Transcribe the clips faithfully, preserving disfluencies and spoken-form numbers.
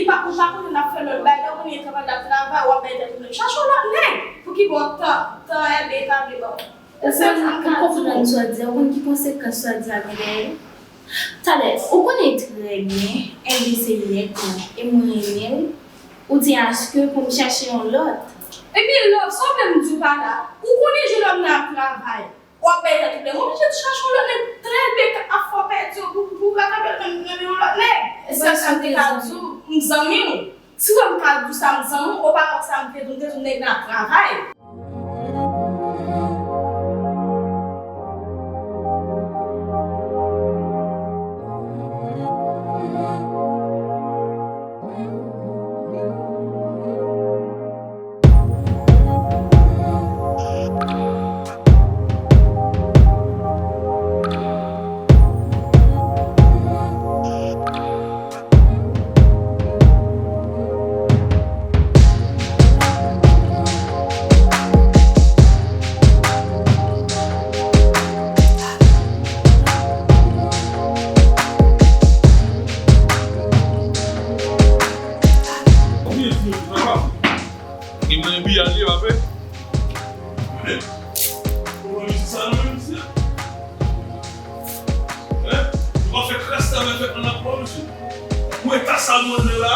Ou pa konnen n ap fè lòt bagay, ou konnen travay n ap travay, w ap bay tèt ou nèg. Chache yon lòt nèg. Pou ki bon tan, tan L B pa vle ban w. Ou konn, m konprann sa w di a, ou konn ki konsekans sa w di a gen dèyè l? Talè, ou konnen trè byen, L B se nèg mwen, e mwen renmen l, ou di aske pou m chache yon lòt. Epi love, sa w vle m di w pa la? Ou konnen jan lòm nan ap travay. W ap bay tèt ou plen. M oblije chache yon lòt nèg. Trè byen ap fè w pèdi w pou, pou, pou rattrape l nan, nan men yon lòt nèg. E sèl sa m te ka di w, m zanmi w. Si w wè m ka di w sa m zanmi w, opa wè sa m te di w, m te di w nèg nan ap travay. Gen mwen Biya li, pa vre? Men, kòman misye sa nan men misye? Hein? Nou pa fè kras la, men fèt nan lakò, mesye. Pou eta sa nou anndan la,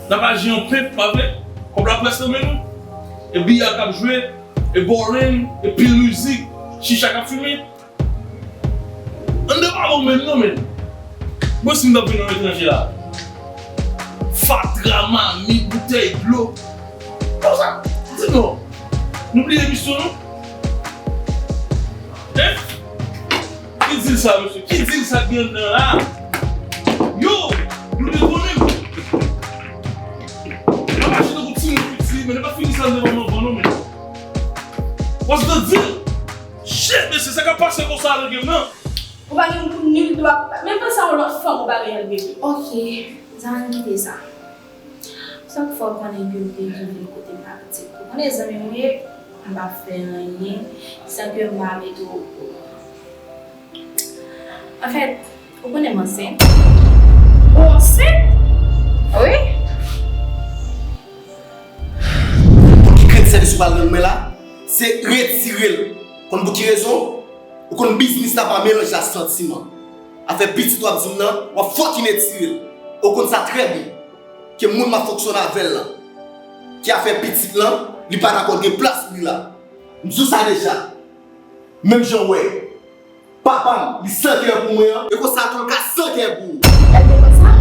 n ap aji an pent, pa vre? Kòb la près nan men nou. E biya k ap jwe, e bowling, e pil mizik, chicha k ap fimen. Anndan pa bon menm non, men. Mwen si m t ap vin nan etranje la. Fatra, mamit, boutèy dlo. Konsa, di non. Nou bliye misyon nou. Hein? Ki dil sa, mesye? Ki dil sa k gen anndan la? Yo, nou detone m. N ap aji tankou timoun piti, men nou pa fini sa devan manman non, men. What's the deal? Shit, mesye, sa k ap pase konsa nan game nan? Ou pa gen pou nil dwa, menm panse a yon lòt fanm ou pa gen L B. Ok, zanmi kite sa. Sa k fè w konnen ke m te di w vin kote m la pitit? Ou konnen zanmi m ou ye, m p ap fè anyen san ke m pa mete w okouran. Anfèt, ou konnen m ansent. Ou ansent? Wi. Pou ki kredi sèvis ou pral rann mwen la, se retire l. Konn pou ki rezon? Ou konn biznis la pa melanje a santiman. Afè pitit w ap di m nan, w ap fucking retire l. Ou konn sa trè byen. Ke moun m ap fonksyone avè l lan, ki afè pitit lan, li pa dakò gen plas pou li la. M di w sa deja. Menm jan w wè papa m, li san kè pou mwen an, e konsa tou l ka san kè pou ou. L B konsa?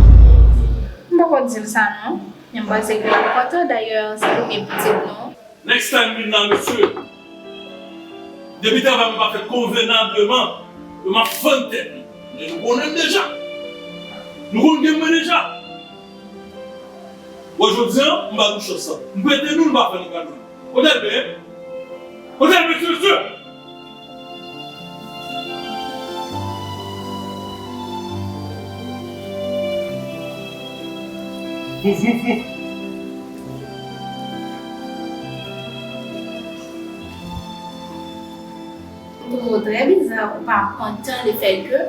M poko di l sa non. Men m panse ke l ap kontan, dayè, se premye pitit nou. Next time vin la, mesye. Depi travay mwen pa fèt konvenableman, yo m ap fann tèt nou. Men nou konnen m deja. Nou konn gen mwen deja. Bon, jodi a, m ba nou chans lan. M prete nou, nou pa fè nou kado. Kote L B? Kote L B, mesye? Bouf, bouf, bouf. M twouve w trè biza ou pa kontan lefètke,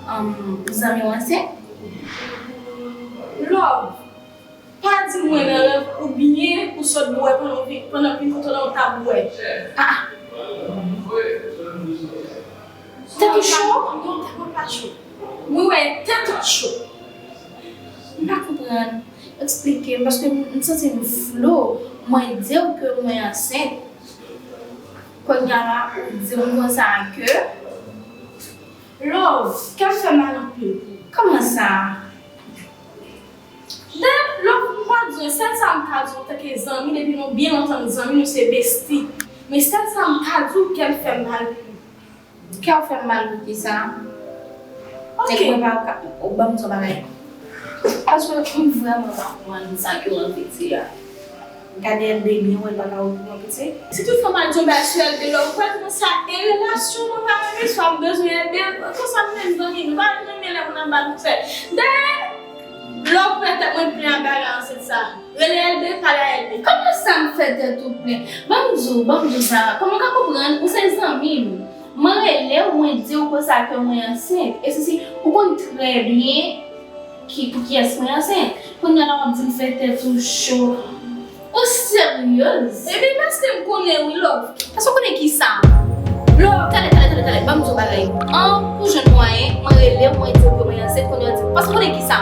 um, zanmi w ansent. Love, pa di mwen nan rèv oubyen ou sot bwè pandan w vin, pandan w vin kote w la w t ap bwè. Ah, ah. Tèt ou cho? Non, tèt mwen pa cho. Mwen wè tèt ou cho. M pa konprann. Eksplike m, paske m, m santi m flou. Mwen di w ke mwen ansent. Kounye a la, ou di m konsa ke. Love, kè m fè mal anpil pou ou. Kòman sa? Dayè, love, m pa di w, sèl sa m ka di w antanke zanmi, depi nou byen lontan nou zanmi, nou se bestie. Men sèl sa m ka di w, kè m fè mal pou ou. Kè w fè m mal pou kisa? Ok. Nèg mwen pa ka, ou ban m di w bagay. Paske m vrèman pa konprann sa ke w anvi di a. Gade L B byen, wè l pa ka okouran piti. Si tout fwa m al di yon bagay sou L B, lè w pral kòmanse ak de relasyon mwen pa renmen, swa m bezwen L B, konsa m menm zanmi, nou pa renmen lè moun ap ba nou fè. Dayè, lè w pran tèt mwen plen ak bagay ansent sa. Rele L B, pale a L B. Kòman sa m fè tèt ou plen? Ban m di w, ban m di w sa. Kòman w ka konprann ou se zanmi m? Mwen rele w, mwen di w konsa ke mwen ansent. E sesi, ou konn trè byen Ki, pou kiyès mwen ansent? Kounye a la w ap di m fè tèt ou cho. Ou seryez? Ebyen, paske m konnen wi, love. Paske w konnen kisa? Love, talè, talè, talè, talè, ban m di w bagay. An, pou jwenn mwayen, mwen rele w, mwen di w ke mwen ansent, kounye a w di m. Paske w konnen kisa?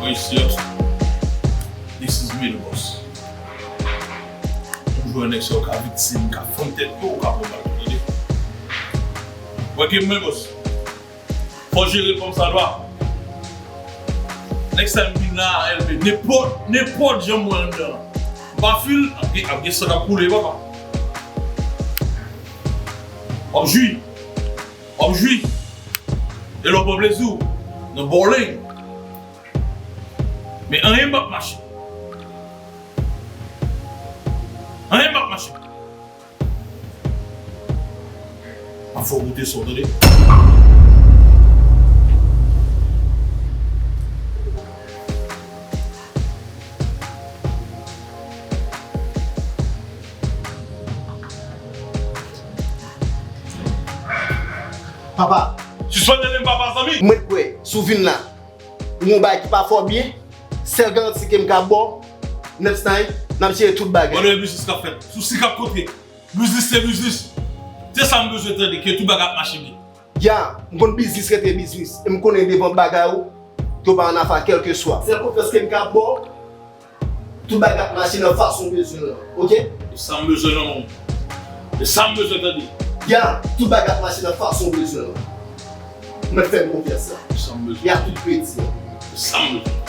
Wi, sir. This is me, the boss. Yon jwè nèg sa yo ka viktim, ka fann tèt yo, ou ka pran bal tou, tande. Wè ke mwen, boss. Fò jere l kòmsadwa. Next time vin la, L B, nenpòt, nenpòt jan m wè anndan an. M pa fil, ap gen, ap gen san k ap koule, papa. W ap jwi. W ap jwi. E lè w pran plezi w nan bowling. Men anyen p ap mache. Anyen p ap mache. M ap fè w goute sa w, tande. Papa. Sispann rele m papa, zanmi. Mwen kwè, si w vin la, ou gen yon bagay ki pa fè w byen, sèl garanti ke m ka ba w, next time, n ap jere tout bagay. Bon, e biznis k ap fèt. Sousi k ap kontre. Biznis se biznis. Se sa m bezwen tande, ke tout bagay ap mache byen. Ya, m konn biznis rete biznis. E m konnen devan bagay ou, ke w pa ann afè kèlkeswa. Sèl konfyans ke m ka ba w, tout bagay ap mache nan fason w bezwen an, oke? E sa m bezwen nan men w. E sa m bezwen tande. Ya, tout bagay ap mache nan fason w bezwen an. Mwen fè m konfyans la. E sa m bezwen. Ya, tout kredi an. E sa m bezwen.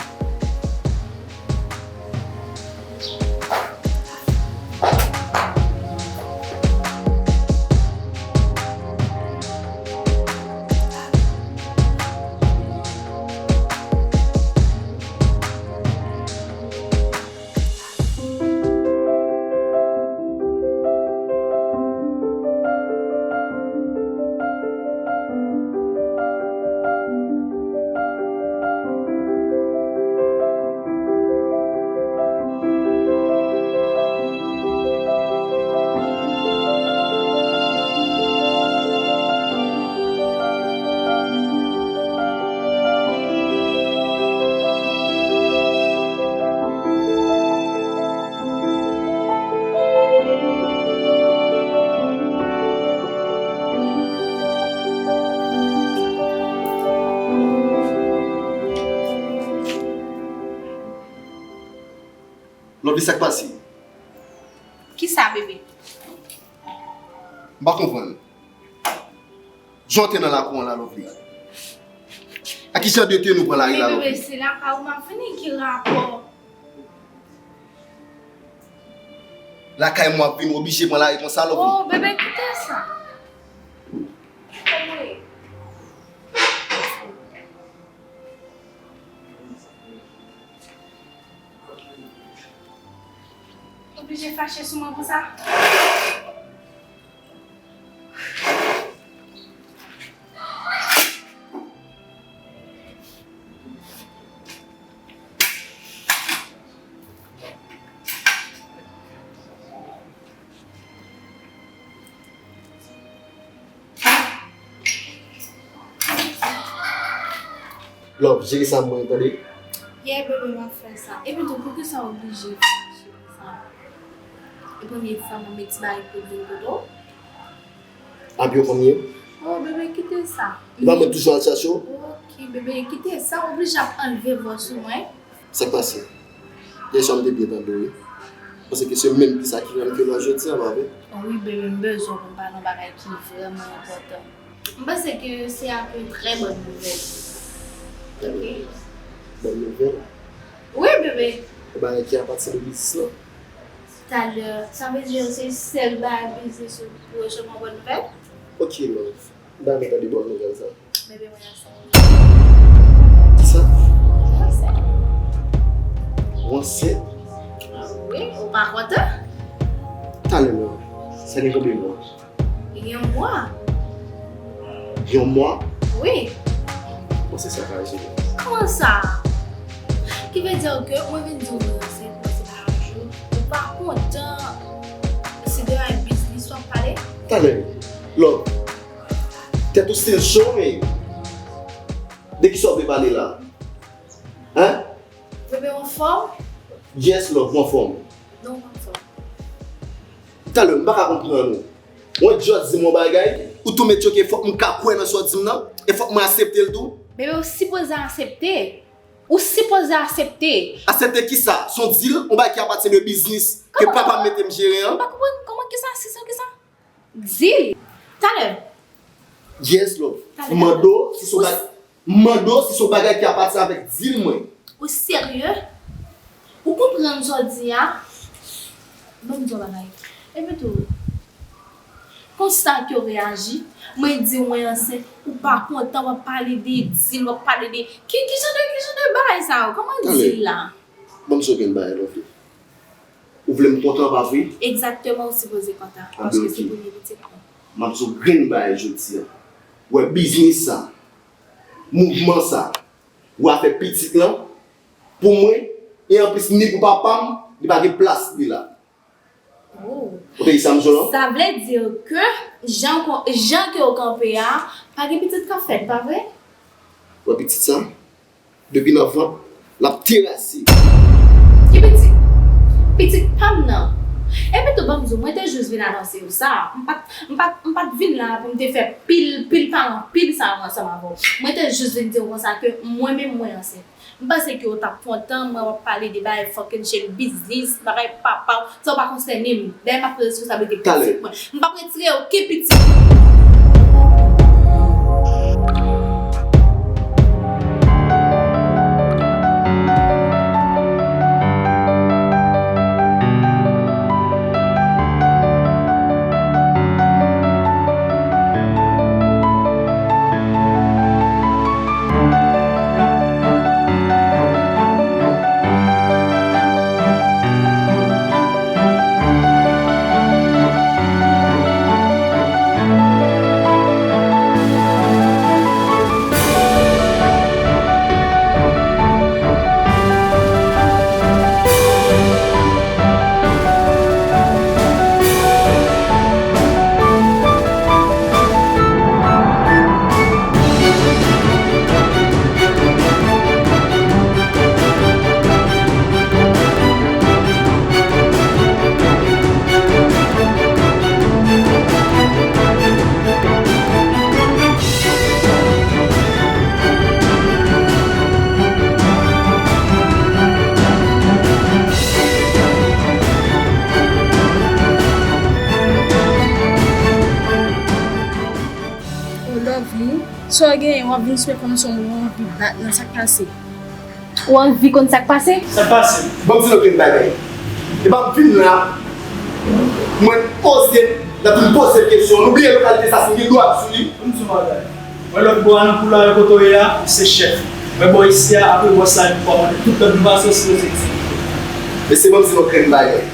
Lovely, sa k pase? Kisa, bebe? M pa konprann. Jan w te nan lakou an la, Lovely. A ki jan de te nou pran lari la, Lovely? Bebe, se lakay ou m ap vini, ki rapò? Lakay mwen w ap vin, w oblije pran lari konsa, Lovely. Oh, bebe, kite sa. Oblije fache sou mwen konsa? Love, jere sa mwen, tande? Yeah, bebe, m ap fè sa. Epi tou, poukisa w oblije fache konsa? E premye fwa mwen met ti bagay pou vin kote w? Ap yo konbyen? Oh, bebe, kite sa. E pa mwen toujou al chache w? Ok, bebe, kite sa. W oblije ap anleve vwa sou mwen. Sa k pase? Yè swa m te byen tande w, wi. Paske se menm ki sa ki rann ke lè jodi a, pa vre? Wi, bebe, m bezwen w pou m pale yon bagay ki vrèman enpòtan. M panse ke se ap yon trè bòn nouvèl. Ok. Bòn nouvèl? Wi, bebe. Yon bagay ki apati de biznis lan? Talè, sa vle di se sèl bagay biznis ou pou resevwa bòn nouvèl? Ok, love. M ta renmen tande bòn nouvèl sa. Bebe, mwen ansent. Kisa? Mwen ansent. Ou ansent? Wi, ou pa kontan? Talè, love. Sa gen konbyen mwa? Yon mwa. Yon mwa? Wi. Bon, se sa ka rezone. Kòman sa? Ki vle di ke mwen vin di w mwen ansent, mwen se pa yon jou. Ou pa kontan, se de yon biznis w ap pale? Talè, love. Tèt ou still cho, men. De kisa w vle pale la? Hein? Bebe, w anfòm? Yes, love, mwen anfòm. Non, w pa anfòm. Talè, m pa ka konprann ou. Mwen just di m yon bagay, ou tou met yo ke fòk m ka kwè nan sa w di m nan, e fòk mwen aksepte l tou. Bebe, ou sipoze aksepte. Ou sipoze aksepte. Aksepte kisa? Se yon deal, yon bagay ki apatyen de biznis ke papa m mete m jere an. M pa konprann kòman kisa, si se kisa? Deal. Talè. Yes, love. Talè. M mande w si se yon bagay, m mande w si se yon bagay ki apatyen avèk deal mwen. Ou serye? Ou konprann sa w di a? Ban m di w yon bagay. Epi tou, konsa ke w reyaji, mwen di w mwen ansent, ou pa kontan, w ap pale de deal, w ap pale de, ki, ki jan de, ki jan de bagay sa yo? Kòman deal la? Ban m di w yon bagay, love. Ou vle m kontan, pa vre? Egzakteman, ou sipoze kontan, paske se premye pitit mwen. M ap di w grenn bagay jodi a. Ou wè biznis sa, mouvman sa, ou afè pitit lan, pou mwen, e anplis ni pou papa m, li pa gen plas li la. Ou tande sa m di w lan? Sa vle di ke jan, jan ke w kanpe a, pa gen pitit k ap fèt, pa vre? Ou wè pitit sa? Depi nan vant, l ap terase. Ki pitit? Pitit pa m nan. Epi tou, ban m di w, mwen te jis vin anonse w sa. M pa t, m pa t, m pa t vin la pou m te fè pil, pil paran, pil sa yo ansanm avè w. Mwen te jis vin di w konsa ke mwen menm mwen ansent. M panse ke w t ap kontan, mwen w ap pale de bagay fucking shit, biznis, bagay papa w, sa w pa konsène m. Dayè m ap pran responsablite pitit mwen. M p ap retire okenn pitit. Yo, Lovely, sa w genyen, w ap vin sou mwen kòmsi w anvi bat nan sa k pase. Ou anvi konn sa k pase? Sa k pase? Ban m di nou yon bagay. E pa m vin la, mwen poze, l ap vin poze kesyon. Nou bliye lokalite sa, si m gen dwa sou li. Ban m di w yon bagay. Mwen lòt bò a nan koulwa yo kote w ye a, se chèf. Mwen bò isi a, apre bò sa, yo kòmande tout lòt nou pa sou sou se ti. Mesye, ban m di nou yon bagay.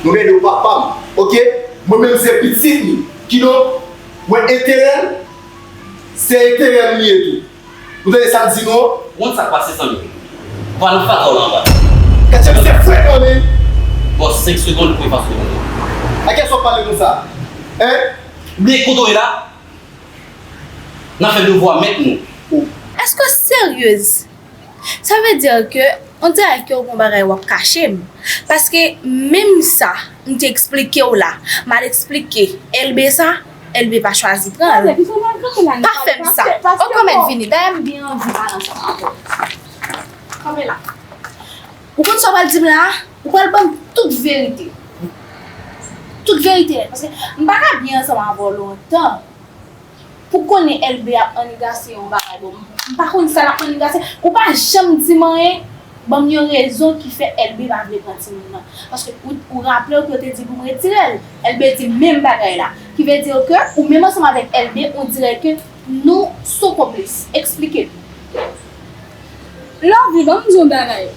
Nou rele w papa m, oke? Mwen menm se pitit li. Kidonk, mwen enterè l, se enterè m li ye tou. Ou tande sa m di nou an? Ou konn sa k pase, zanmi? Ou pa nan fatra w la anba. Katye, misye frekan, men. Bon, senk segonn pou efase w. A kiyès w ap pale konsa? Hein? Ou bliye kote w ye la? N ap fè devwa mèt nou. Èske w seryez? Sa vle di ke, on dirè ke w gon bagay w ap kache m. Paske menm sa, m te eksplike w la, m al eksplike Elbe sa, Elbe pa chwazi pran l. Pa fè m sa. Ou ka mèt vini. Dayè, m byen anvi pale ansanm avè w. Kanpe la. Ou konn sa w pral di m la? Ou pral ban m tout verite. Tout verite nèt. Paske m pa ka byen ansanm avè w lontan. Pou konnen Elbe ap mannigase yon bagay, bon, m pa konn sa l ap mannigase. Ou pa janm di m anyen, ban m yon rezon ki fè Elbe pa vle pran timoun nan. Paske ou, ou raple w ke w te di pou m retire l. Elbe di menm bagay la. Ki vle di ke ou menm ansanm avèk Elbe, on dirè ke nou sou konplis. Eksplike m. Lovely, ban m di w yon bagay.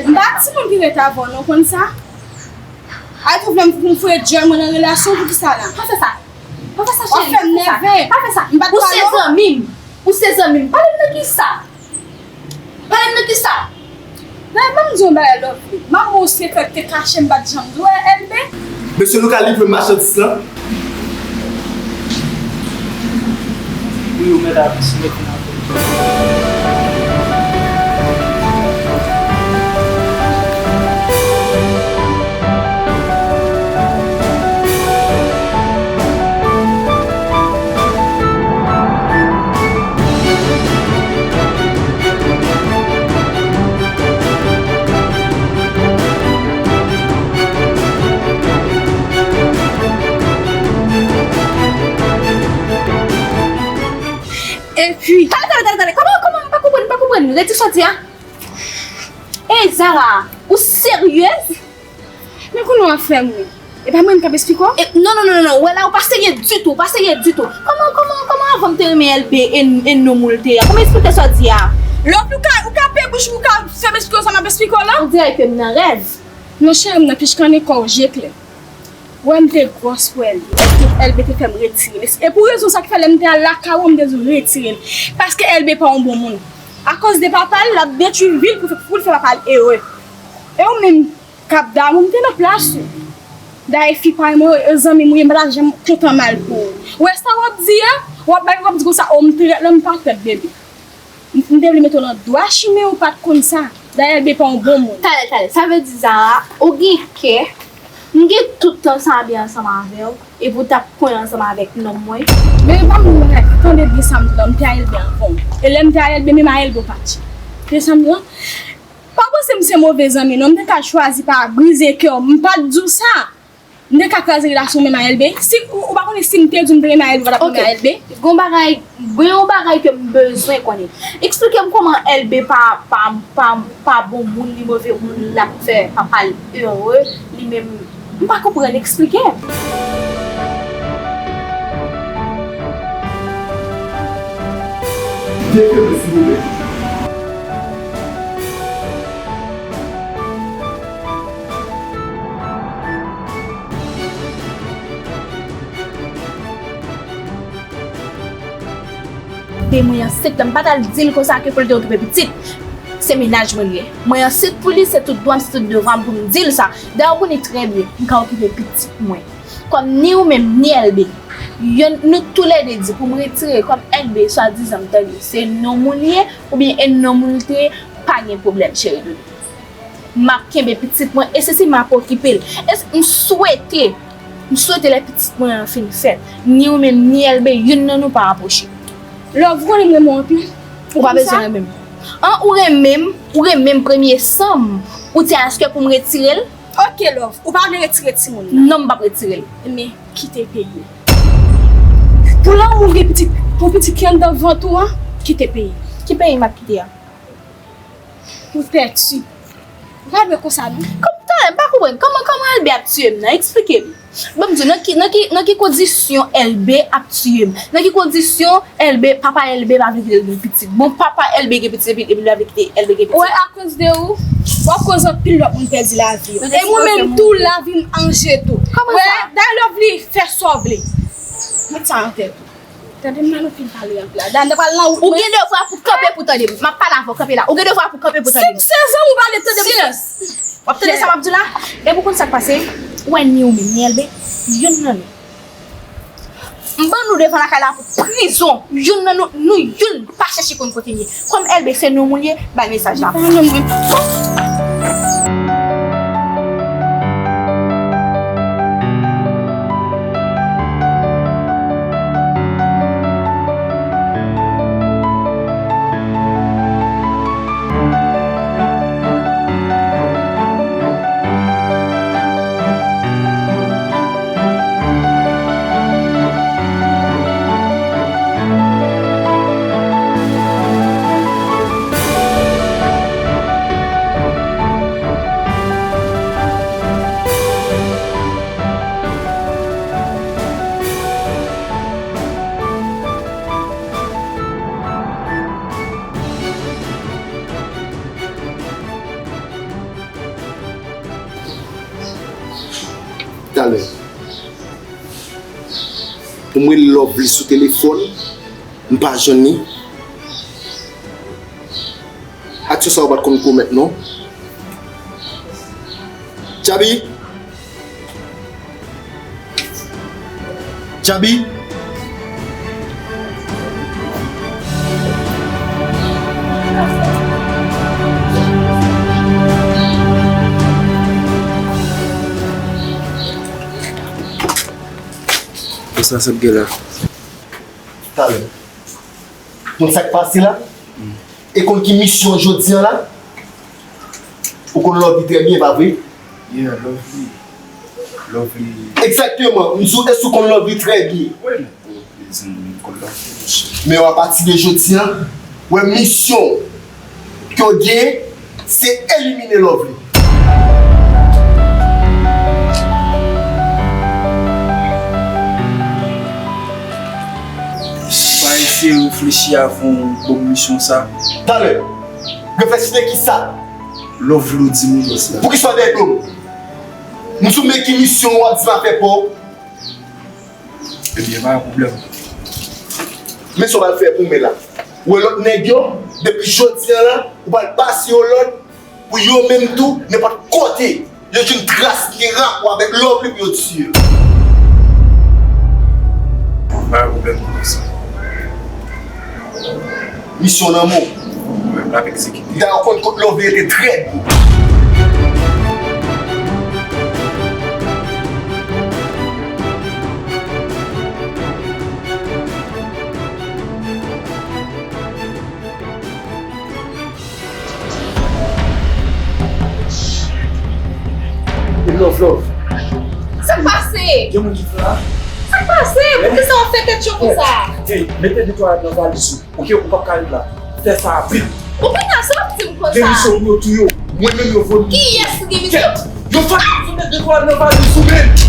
M pa timoun ki ret avè w non, w konn sa. Ay, ou vle m pou m foure djòl mwen nan relasyon, poukisa la? Pa fè sa. Pa fè sa, cheri. W ap fè m nève. Pa fè sa. M pa t pale w. Ou se zanmi m. Ou se zanmi m. Pale m nan kisa? Pale m nan kisa? Dayè, ban m di w yon bagay, Lovely. M ap ba w sekrè k te kache, m pa t janm di w, Elbe. Mesye, nou ka livre machandiz lan? Wi, ou mèt ap sou mèt nan. Epi, tande, tande, tande, tande. Kòman, kòman, m pa konprann, m pa konprann. Redi sa w di a. Ey, Zara, ou seryez? Men kounye w ap fè m ri. E pa mwen k ap esplike w? E, non, non, non, non, non. Ou wè la, ou pa serye ditou, ou pa serye ditou. Kòman, kòman, kòman avan m te renmen Elbe e, e nonm ou l te ye a? Kòman esplike sa w di a? Lòt ou ka, ou ka pe bouch ou, ou ka fè m esplike w sa m ap esplike w la? On dirè ke m nan rèv. Non, cheri, m nan pichkannen kò w, je klè. Wè m te gwòs pou Elbe. Èske Elbe te fè m retire l? E pou rezon sa ki fè lè m te al lakay ou, m te di w retire l. Paske Elbe pa yon bon moun. Akoz de papa l, l ap detwi vi l pou fè, pou l fè papa l ere. E ou menm k ap damou, m te nan plas ou. Dayè fi parèy mwen yo, yo zanmi m ou ye, m pa t ap janm kontan mal pou ou. Ou wè sa w ap di a? W ap bay, w ap di konsa, o m trèt lan, m pa trèt, bebe. M, m te vle mete w nan dwa chimen, ou pa t konn sa. Dayè, Elbe pa yon bon moun. Talè, talè, sa vle di Zara, ou gen kè, m gen tout tan sa byen ansanm avè w, epi w t ap konyen ansanm avèk nonm mwen. Men pa m wè, tande byen sa m di la, m te a Elbe anvan w. E lè m te a Elbe, menm a Elbe w pa t ye. Tande sa m di la? Pa panse m se move zanmi non, m te ka chwazi pa brize kè w, m pa t di w sa. M te ka kraze relasyon menm a Elbe. Si, ou, ou pa konnen si m te di w m te renmen a Elbe, ou pa t ap renmen a Elbe. Gon bagay, gen yon bagay ke m bezwen konnen. Eksplike m kòman Elbe pa, pa, pa, pa bon moun, li move moun, l ap fè papa l ere, li menm, m pa konprann, eksplike m. Defèm, silvouplè. Te mwen ansent lan, m pa t al di l konsa ke pou l te okipe pitit. Se mennaj mwen li ye. Mwen ansent pou li, se tout dwa m, se tout devwa m pou m di l sa. Dayè, ou konnen trè byen, m ka okipe pitit mwen. Kòm ni ou menm, ni Elbe, yonn, nou toulède di pou m retire, kòm Elbe, swadizan m tande, se nonm ou li ye, oubyen e nonm ou li te ye, pa gen pwoblèm, cheri doudou. M ap kenbe pitit mwen, e se si m ap okipe l. E s-, m swete, m swete lè pitit mwen an fin fèt, ni ou menm, ni Elbe, youn nan nou pa apwoche. Love, ou konnen m renmen w anpil. Ou pa bezwen renmen m. An, ou renmen m, ou renmen m premye san m, ou te aske pou m retire l? Ok, Love, ou pa vle retire timoun nan? Non, m p ap retire l. Ebyen, kite peyi. Pou lanmou gen pitit, pou pitit ki anndan vant ou an, kite peyi. Ki peyi m ap kite a? Ou tèti. Ou pa dwe konsa, non. Kòm talè, m pa konprann. Kòman, kòman Elbe ap tiye m nan? Eksplike m. Ban m di w, nan ki, nan ki, nan ki kondisyon Elbe ap tiye m? Nan ki kondisyon Elbe, papa Elbe pa vle kite l gen pitit? Bon, papa Elbe gen pitit epi, epi l pa vle kite Elbe gen pitit. Ou wè, akoz de ou, ou ap koz anpil lòt moun pèdi lavi yo. E mwen menm tou, lavi m an je tou. Kòman sa? Dayè, Lovely, fè sa w vle. Met sa nan tèt ou. Tande m nan, nou fin pale anpil la. Dayè, m ta pral nan wout mwen. Ou gen devwa pou kanpe pou tande m. M ap pale avè w, kanpe la. Ou gen devwa pou kanpe pou tande m. Si m se zanmi w, ou pa vle tande m. Silans! W ap tande sa m ap di w la? Epi w konn sa k pase? Ou wè ni ou menm, ni Elbe, youn nan nou. M ban nou devan lakay la pou prizon. Youn nan nou, nou youn pa chèche konn kote m ye. Kòm Elbe se nonm ou l ye, bay mesaj la. Pa nonm mwen. Talè. Pou m rele Lovely sou telefòn, m pa jwenn li. Aksyon sa a ou pa t konn komèt non. Tchabi! Tchabi! Konsa sa ap gen la. Talè. Konn sa k pase la? E konn ki misyon jodi a la? Ou konn Lovely trè byen, pa vre? Yeah, Lovely. Lovely. Egzakteman. M di w, èske w konn Lovely trè byen? Wi, men. Wi, zanmi m, m konn Lovely, mesye. Men apati de jodi a, wè misyon ke w genyen, se elimine Lovely. Pa eseye reflechi avan w ban m misyon sa. Talè, reflechi de kisa? Lovely di m wi, bòs la. Poukisa w dèyè do m? M sou men ki misyon w ap di m a fè pa w? Ebyen, pa gen pwoblèm. Men sa w pral fè pou mwen la. Ou wè lòt nèg yo, depi jodi a la, ou pral pase yo lòd pou yo menm tou, nenpòt kote yo jwenn tras ki gen rapò avèk Lovely pou yo tiye yo. Pa gen pwoblèm pou sa. Misyon nan men w. Mwen, m ap egzekite. Dayè, w konn kot Lovely rete trè byen. E Love, Love. Sa k pase? Gen moun ki fè la? Sa k pase? Poukisa w ap fè tèt cho konsa? Hey, mete de twa nan valiz ou. Ok, ou p ap ka ret la. Fè sa rapid. Ou pina sa w ap di m konsa? Gen misyon pou yo touye w. Mwen menm yo voye m. Kiyès ki gen misyon? Kèt! Yo fè m met de twa nan valiz ou menm.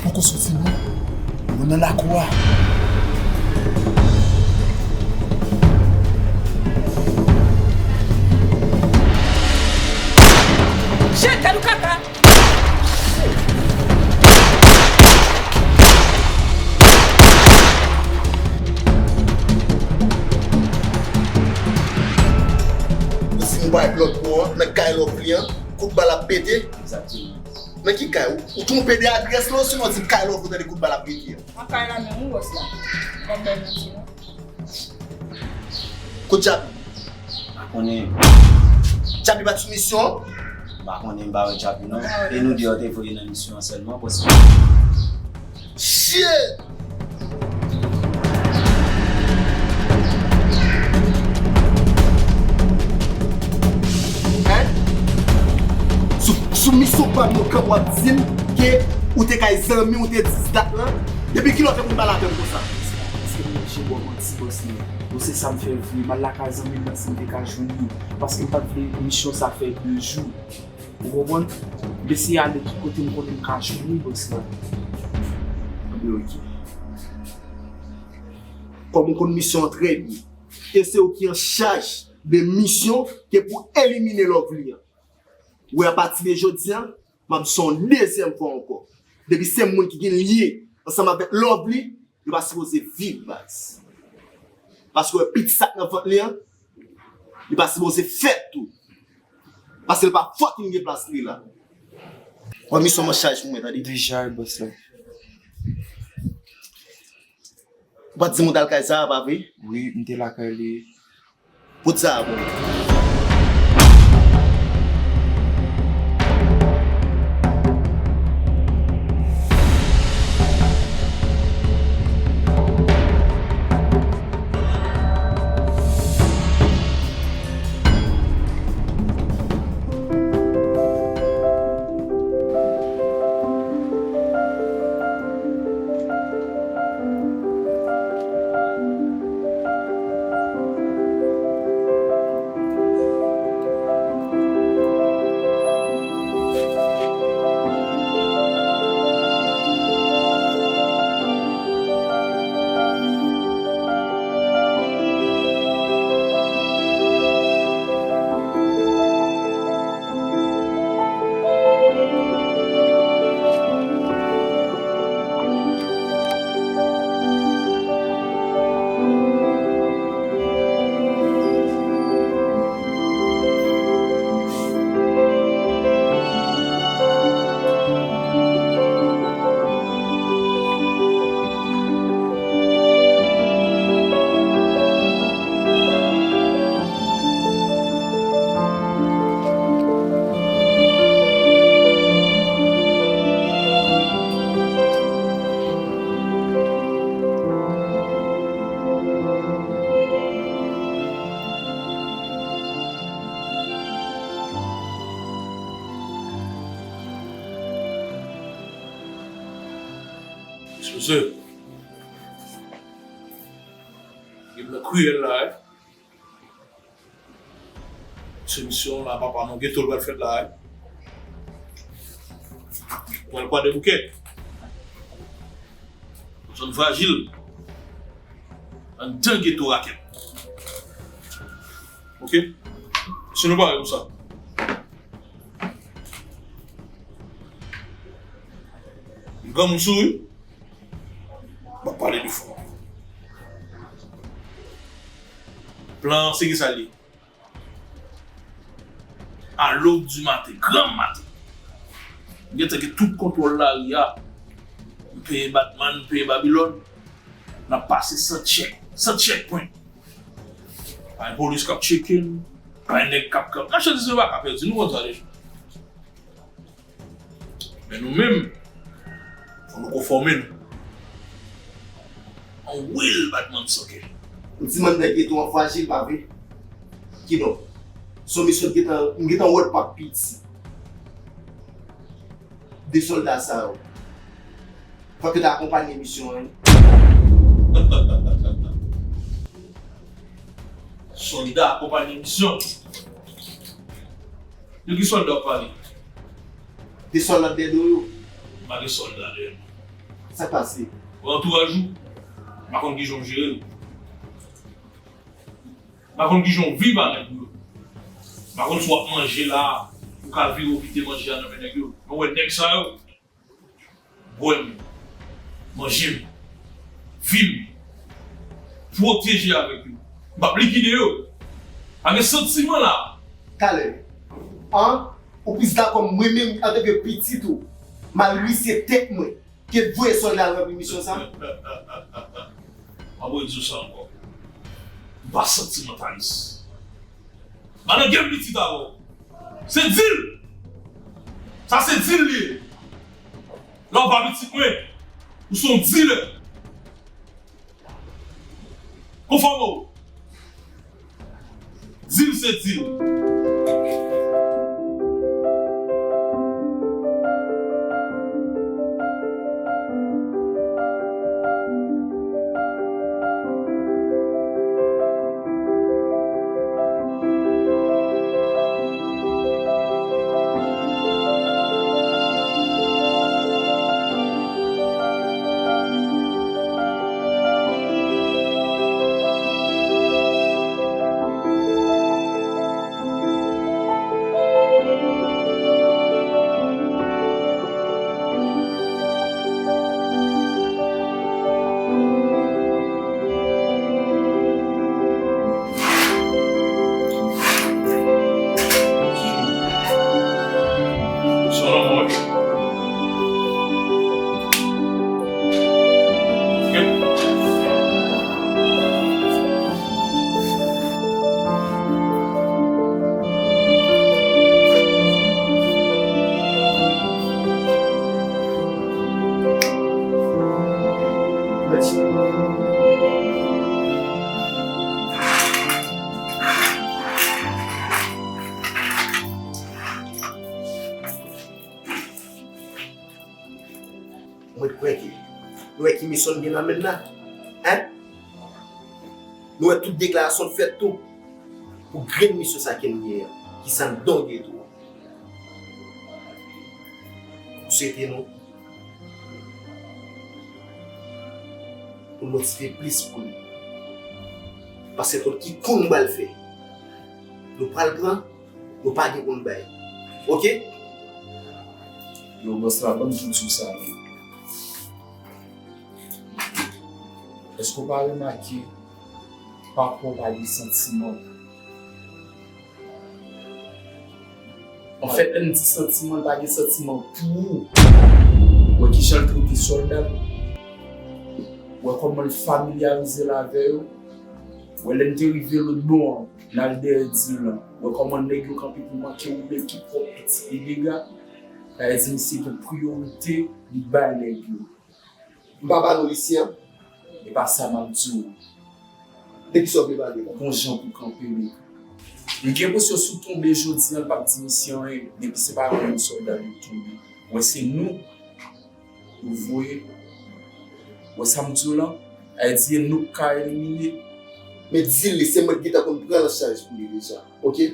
Poko soti non. Mwen nan lakou a. Jete nou kaka. Ou di m bay lòt bò an, nan kay Lovely an, kout bal ap pete. Egzakteman. Nan ki kay? Ou, ou twonpe de adrès la, osinon w di m kay Lovely ou tande kout bal ap pete an? Nan kay la menm wi, bòs la. M p ap bay manti non. Kot Djapi? Pa konnen. Djapi pa t sou misyon an? Pa konnen, m pa wè Djapi non. E nou de yo te voye nan misyon an sèlman, bòs la. Shit! Hein? Sou, sou misyon pa m nan kanp w ap di m ke ou te kay zanmi w te di dat lan? Depi kilè w te konn pale avè m konsa? Èske m oblije ba w manti, bòs mwen? Bon, se sa m fè vre. M al lakay zanmi m nan si m te ka jwenn li. Paske m pa t vle misyon sa fè de jou. Ou konprann? M eseye ale tout kote m konnen m ka jwenn li, bòs la. Anben, ok. Kòm ou konn misyon an trè byen, e se ou ki an chaj de misyon ke pou elimine Lovely an. Ou wè, apati de jodi a, m ap di sa yon dezyèm fwa ankò. Depi se moun ki gen lye ansanm avèk Lovely, yo pa sipoze viv, baz. Paske w wè pitit sa k nan vant li an, li pa sipoze fèt tou. Paske l pa fòk li gen plas li la. Wè misyon an chaj pou mwen, tande. Deja, bòs la. Ou pa t di m ou t al kay Zara, pa vre? Wi, m te lakay li. Pot Zara pou mwen. Mesye, gen blan kriyèl la, wi. Se misyon la, papa, non, geto l pral fèt la, wi. Ou pral Kwadèboukè. Zòn frajil. Anndan geto rakèt. Oke? Si nou pare pou sa. Granmoun sou wi. M ap pale pi fò. Plan an se ki sa l ye. A l'aube du matin, gran maten. M gentan gen tout kontwòl lari a. M peye Batman, m peye Babilòn. N ap pase san tchèk, san checkpoint. Pa gen polis k ap tcheke n, pa gen nèg k ap, k ap, machandiz nou pa ka pèdi, nou konn sa deja. Men nou menm, fò nou konfòme nou. Anwil Batman sòkè. Ou di mann nèg geto an frajil, pa vre? Kidonk, se yon misyon m gentan, m gentan wè l p ap piti. De sòlda sa yo, fòk yo ta akonpanye misyon an, wi. Sòlda akonpanye misyon. De ki sòlda w ap pale? De sòlda dèyè do yo. M pa gen sòlda dèyè m. Sa k pase? Ou antouraj ou, m pa konn kijan w jere l. M pa konn kijan w viv avèk yo. M pa konn si w ap manje la, ou ka vire w kite manje a nan men nèg yo. Men w wè nèg sa yo, bwè m, manje m, vi m, pwoteje avèk yo. M p ap likide yo. Pa gen santiman la. Talè, an, ou plis dakò mwen menm antanke pitit ou, m al riske tèt mwen, ke voye sòlda al ranpli misyon sa? M ap redi w sa ankò. M pa santimantalis. M pa nan gèm pitit avè w. Se dil! Sa se dil li ye. Lè w pa pitit mwen, ou se yon dilè. Konfòme w. Dil se dil. Mwen kwè ke nou wè ki misyon n gen nan men n nan, en? Nou wè tout deklarasyon n fè tou pou grenn misyon sa ke n gen an, ki sa n don gen tou. M swete nou pou n motive plis pou nou. Paske tout ki kou n pral fè, nou pral pran, nou pa gen pou n bay. Oke? Yo, bòs la, ban m tout sou sa, non. Èske w pa remake papa w pa gen santiman? Anfèt, lè m di santiman, l pa gen santiman pou ou. Wè kijan l trete sòlda l. Wè kòman l familyarize l avè yo. Wè lè n te rive lòt bò an, n al dèyè dil lan. Wè kòman nèg yo kanpe pou manke woule ki pwòp pitit li dega. Sa vle di misye gen priyorite li bay nèg yo. M pa ba nou lisi an. E pa sa m ap di w. De kisa w vle pale la? Gon jan pou kanpe li. M gen enpresyon si w tonbe jodi an, l p ap di misye anyen. Depi se pa yon sòlda li tonbe. Wè se nou yo voye. Wè sa m di w lan, Ayiti e nou k ka elimine. Men di li, se mwen ki gentan konn pran l an chaj pou li deja, oke?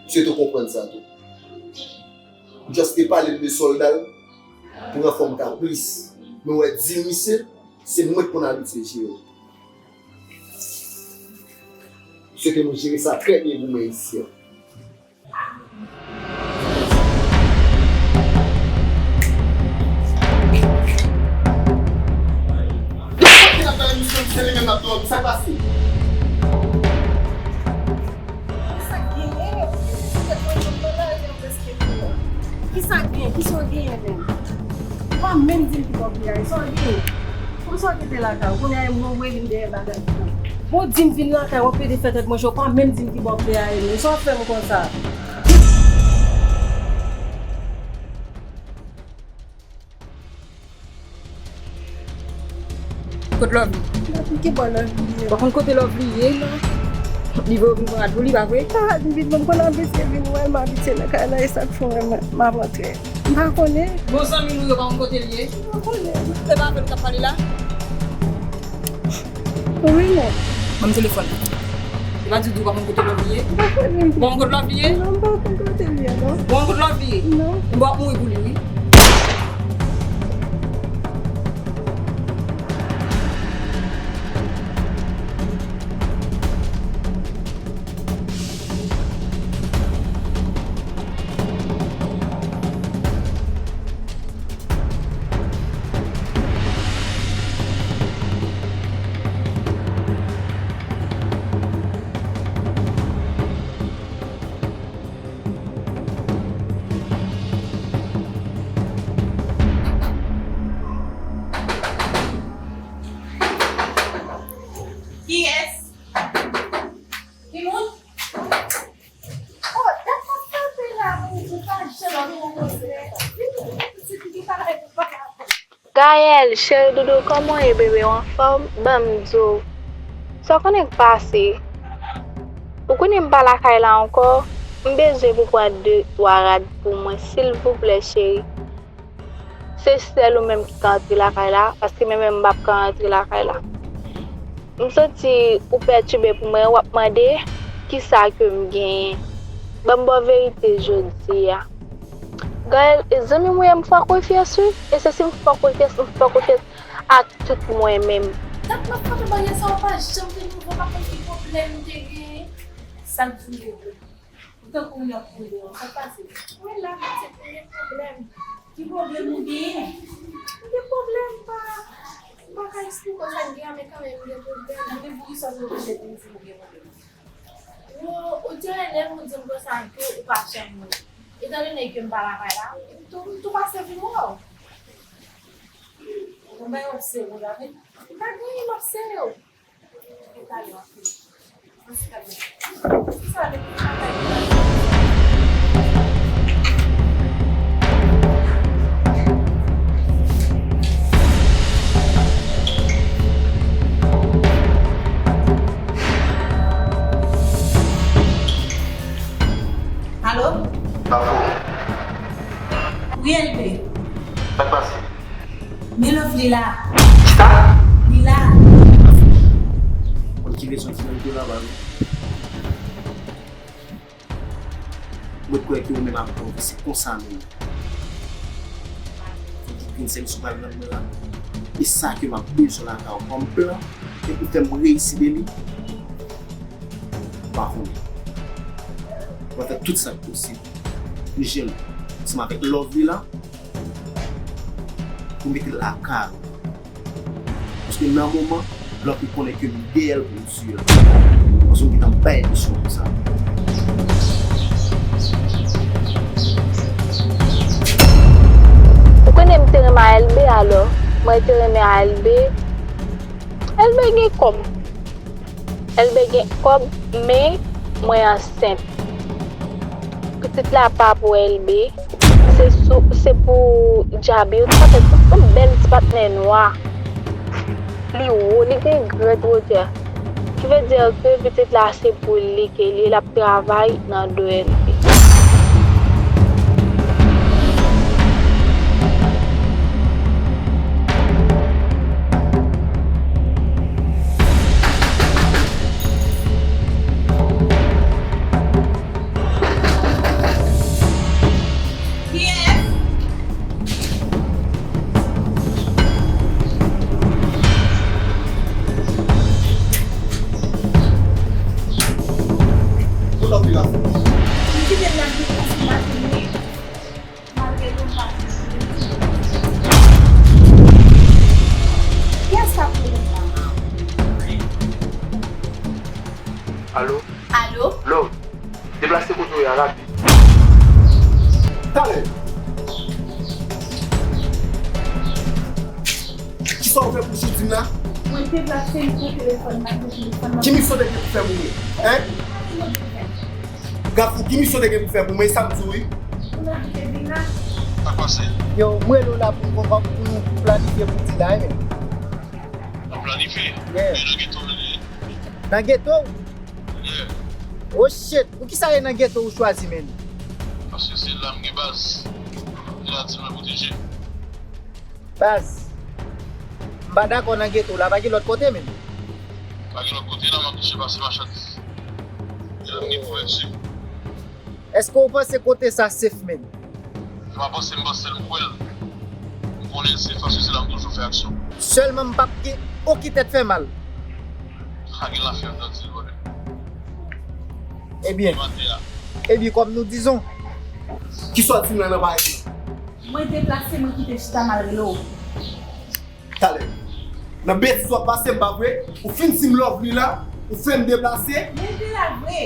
M swete w konprann sa tou. M just te pale l de sòlda l pou ranfò m ta plis. Men w wè di l misye, se mwen k konn abitye jere l. M swete nou jere sa trè byen pou mwen isi an. Depi w ap nan emisyon, se li menm l ap dòmi. Sa k pase? Kisa k genyen? Ou tèt mwen jwenn nan lari, nou prèske fini. Kisa k genyen? Kisa w genyen menm? Ou pa menm di m ki bò w vle ale. Sa w genyen? Kòmsi w te lakay ou, kounye a e mwen ou vle vin dèyè bagay. Bon, di m vin lakay ou, w ap plede fè tèt mwen cho, ou pa menm di m ki bò w vle ale menm. Sa w ap fè m konsa? Kot Lovely? Ki bò Lovely ye? Ou pa konn kote Lovely ye? Non. Li voye w vin pran rad pou li, pa vre? Pa rad m vin pran, m konn abitye vin wè l, m abitye nan kay la, e sa k fè w wè m, m ap antre. M pa konnen. Bon, zanmi nou yo pa konn kote l ye? M pa konnen. E pa avè l k ap pale la? Wi, men. Ban m telefòn nan. Li pa di w tou w pa konn kote Lovely ye? M pa konnen. Ou pa konn kote Lovely ye? Non, m pa konn kote l ye, non. Ou pa konn kote Lovely ye? Non. Bon, w ap mouri pou li, wi. Kiyès? Ki moun? Oh, dat m ap frape la, moun, ou pa janm ap rankontre. Vin, vin, vin, pitit, vin pale pou papa. Gaëlle, cheri doudou, kòman w ye, bebe? W anfòm? Ban m di w. Sa w konnen k pase? Ou konnen m pa lakay la ankò? M bezwen pou w pran de, twa rad pou mwen, silvouplè, cheri. Se sèl ou menm ki ka antre lakay la, paske mwen menm m p ap ka antre lakay la. M santi ou pètibe pou mwen, w ap mande kisa ke m genyen. Ban m ba w verite jodi a. Gaëlle, e zanmi m ou ye, m fè w konfyans wi. E se si m fè w konfyans, m fè w konfyans ak tout mwen menm. Dat m ap frape baryè sa, ou pa janm te nouvo, pa konn ki pwoblèm ou te genyen. Sa k di w yo vre. Ou tankou moun ap kouri deyò, sa k pase? Mwen la, se premye pwoblèm. Ki pwoblèm ou genyen? M gen pwoblèm, m pa, m pa ka eksplike w sa k gen an, men kanmenm m gen pwoblèm. Mwen menm poukisa m oblije vin di m gen pwoblèm? Ou, ou di anyen lè ou di m konsa ke ou pa janm wè m. Etandone ke m pa lakay la, m tou, m tou pase vin wè w. Ou bay obsere w la, wi. M pa gen anyen m obsere w. Alo? Bafo. Wi, Elbe. Sa k pase? Men Lovely la. Kisa? Li la. Konn ki rezon ki nan do la ba nou? Mwen kwè ke ou menm ak Bafo se konsa nou ye. Fò di grenn sèl sou pral nan mwen la. E sa ke m ap bezwen lakay ou kòm plan, e pou fè m reyisi de li. M pa konnen. Mwen fè tout sa k posib pou jwenn ansanm avèk Lovely la, pou mete l lakay ou. Paske nan moman, Lovely konnen ke m dèyè l pou m tiye l. Paske m gentan bay misyon pou sa. Ou konnen m te renmen Elbe, alò, mwen te renmen Elbe. Elbe gen kòb. Elbe gen kòb, men mwen ansent. Pitit la pa pou Elbe. Se sou, se pou Djabir. Sa fè yon bèl ti patnè nwa. Li wo, li gen grande hauteur. Ki vle di ke pitit la se pou li ke li, l ap travay nan do Elbe. Alo? Alo? Lo, deplase kote w ye a rapid. Talè. Kisa w fè pou Chidin la? Mwen deplase m pran telefòn, m pa gen telefòn nan. Ki misyon w te gen pou fè pou mwen? Hein? Gafou, ki misyon w te gen pou fè pou mwen? E sa m di w, wi. Ou pa kite vin la? Sa k pase? Yo, m rele w la pou n konprann, pou nou planifye pou di la, wi. N ap planifye? Yeah. Nan geto w ye? Nan geto? Yeah. Oh shit, poukisa e nan geto ou chwazi, menn? Paske se la m gen baz. Se la ti mwen pwoteje. Baz, m pa dakò nan geto la, pa gen lòt kote, menn. Pa gen lòt kote la, m ap touche pase machandiz. Se la m gen kouvèti. Èske w panse kote sa safe, menn? M pa panse, m panse l, m kwè l. M konnen l safe paske se la m toujou fè aksyon. Sèlman m p ap gen okenn tèt fè mal. Pa gen lafyèv nan dil, brother. Ebyen, maten a. Ebyen, kòm nou dizon. Kisa w di m la nan bagay la? Mwen deplase, mwen kite chita m al rele w. Talè. Nan betiz w ap pase m, pa vre? Ou fin di m Lovely la, ou fè m deplase. Mwen te la vre.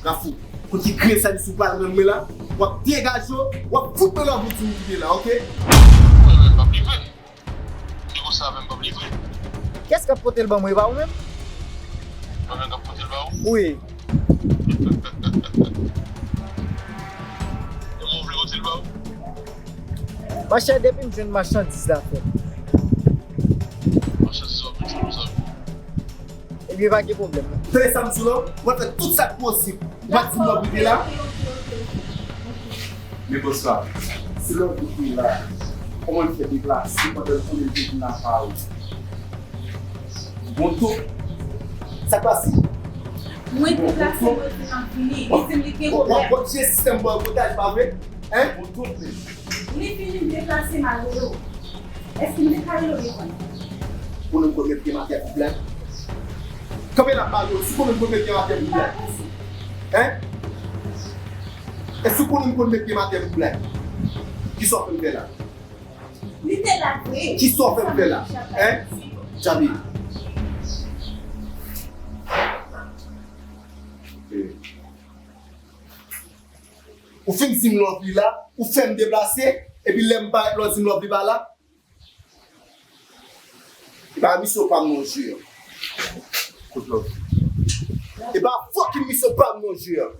Gafou, kote grenn sa li sou pral rann mwen la, w ap degaje w, w ap fout mwen Lovely di m kite la, oke? Mwen menm m ap livre. Negosi avè m, m p ap livre. Kiyès k ap pote l ban mwen, e pa ou menm? Mwen menm k ap pote l ba ou? Wi. E mwen ou vle pote l ba ou? Monchè, depi m jwenn machandiz la, frè. Machandiz w ap jwenn sou nou zanmi. Ebyen, pa gen pwoblèm, non. Tande sa m di w la, w ap fè tout sa k posib. Ou pa di m lòt kote la. Men bòs la, si lòt kote la, kòman l fè deplase pandan l konnen l te vin la pa ou? Bon, tou. Sa k pase? Mwen deplase, mwen vin an vini. Li di m li gen pwoblèm. Bon, bon, bon, sistèm bòy otaj, pa vre? Hein? Bon, tou, men. Li vini, m deplase, m al rele w. Èske m te ka rele w devan? Konnen m konn met pye m atè pou blèm. Kanpe la, m pale w. Si konnen m konn met pye m atè pou blèm. Hein? Èske konnen m konn met pye m atè pou blèm? Kisa w fè m fè la? Li te la vre. Kisa w fè m fè la? Hein? Djabi. Ou fin di m Lovely la, ou fè m deplase, epi lè m parèt la, w di m Lovely pa la. E pa misyon pa m non, Junior. Kot Lovely? E pa fucking misyon pa m non, Junior.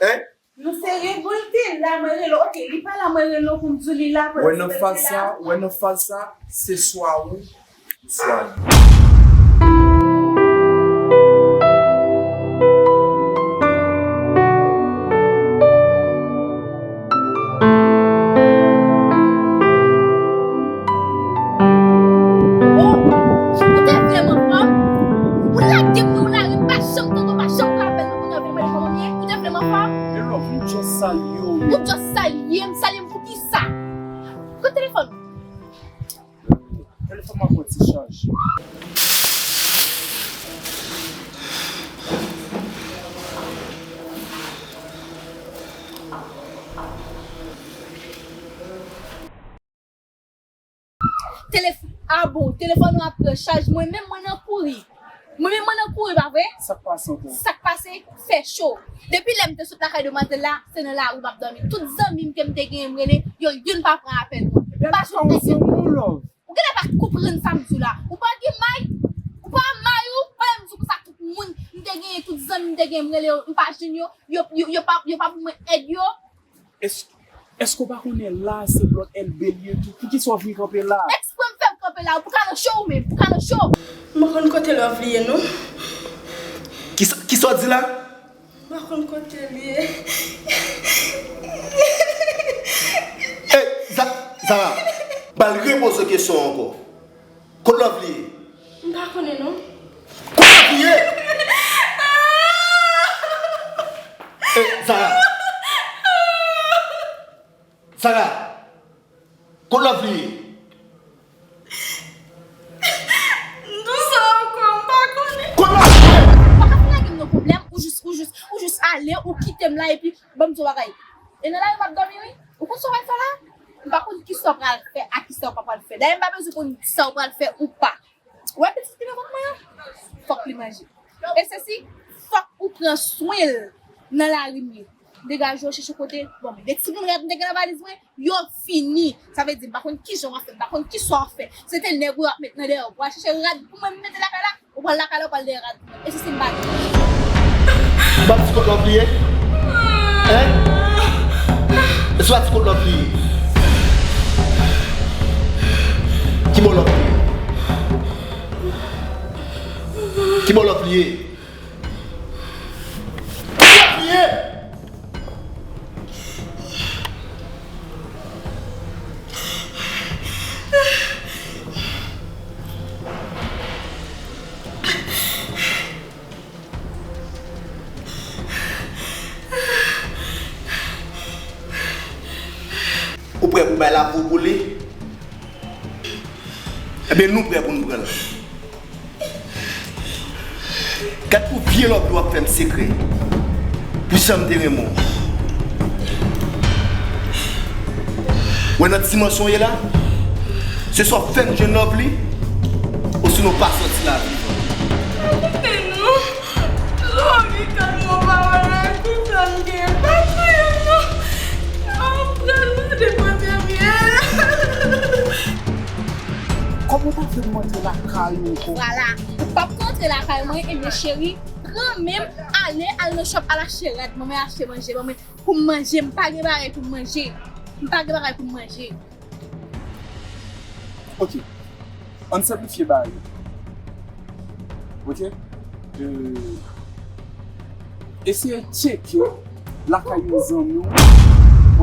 Hein? Nou serye, bon, l te la, mwen rele w. Oke, li pa la, mwen rele w pou m di w li la, pou l di w li la. Wè nan faz sa, wè nan faz sa, se swa ou, swa li. Oh, ou te vle m anfòm? Ou lage m nan yon lari, m pa janm tande w, pa janm rapèl mwen, kounye a w vin mande kòman m ye? Ou te vle m anfòm? Men love, m just salye w. Ou just salye m, salye m pou kisa? Kot telefòn ou? Telefòn mwen pran ti chaj. Telef-, ah bon, telefòn ou ap pran chaj, mwen menm mwen nan kouri. Mwen menm mwen nan kouri, pa vre? Sa k pase ankò? Sa k pase? Fè cho. Depi lè m te sot lakay demwazèl la, se nan lari m ap dòmi. Tout zanmi m ke m te genyen m rele, yo youn pa pran apèl mwen. M pa jwenn nèg yo. Ou genlè pa konprann sa m di w la. Ou pa gen may, ou pa may ou, pandan m di w konsa tout moun m te genyen, tout zanmi m te genyen m rele yo, m pa jwenn yo, yo, yo, yo pa, yo pa ban mwen èd yo. Èske, èske w pa konnen la se lòt L B li ye tou? Poukisa w vin kanpe la? Eksprè m fè m kanpe la, ou ka nan cho ou menm, ou ka nan cho. M pa konn kote Lovely ye non. Kisa, kisa w di la? M pa konn kote l ye. Ey, Za-, Zara, ba l repoze kesyon an ankò. Kot Lovely ye? M pa konnen non. Kot Lovely ye? Ey, Zara. Zara. Kot Lovely ye? M di w sa ankò, m pa konnen. Kot Lovely ye? Ou pa ka fin lage m nan pwoblèm, ou jis, ou jis, ou jis ale, ou kite m la, epi ban m di w bagay. E nan lari m ap dòmi, wi. Ou konn sa w pral fè la? M pa konn kisa w pral fè ak kisa w pa pral fè. Dayè, m pa bezwen konn sa w pral fè ou pa. Ou wè pitit ki nan vant mwen an? Fòk li manje. E se si, fòk ou pran swen l nan lari m ye. Degaje w chèche kote. Bon, men de timoun rad m te gen nan valiz mwen, yo fini. Sa vle di, m pa konn kijan w ap fè, m pa konn kisa w ap fè. Se te nèg ou y ap met nan dèyè w. Ou al chèche rad pou mwen, m mete lakay la, ou pral lakay la, ou pral dèyè rad pou mwen. E se si m pa gen. M ap di kot lòv li ye? Hein? E si w ap di kot lòv li ye? Ki bò lòv li ye? Ki bò lòv li ye? Ki lòv li ye? Ou prè pou bay lavi w pou li? Ebyen, nou prè pou n pran l. Gad pou vye lòv li w ap fè m sekrè. Pou jan m te renmen w. Wè nan dimansyon w ye la, se swa w fè m jwenn lòv li, osinon w pa sòti la vivan. Koute non. Lòv li tèlman pa wè lè konsa m gen. Pa touye m non. Nan m pral mande kote m ye. Kòman w pa vle m antre lakay ou ankò? Vwala. Ou p ap ka antre lakay mwen, ebyen cheri, pran men m, ale, al nan shop, al achte rad, ban mwen achte manje, ban mwen pou m manje, m pa gen bagay pou m manje. M pa gen bagay pou m manje. Ok. Ann senplifye bagay yo. Ok? Euh, eseye tcheke lakay yon zanmi w.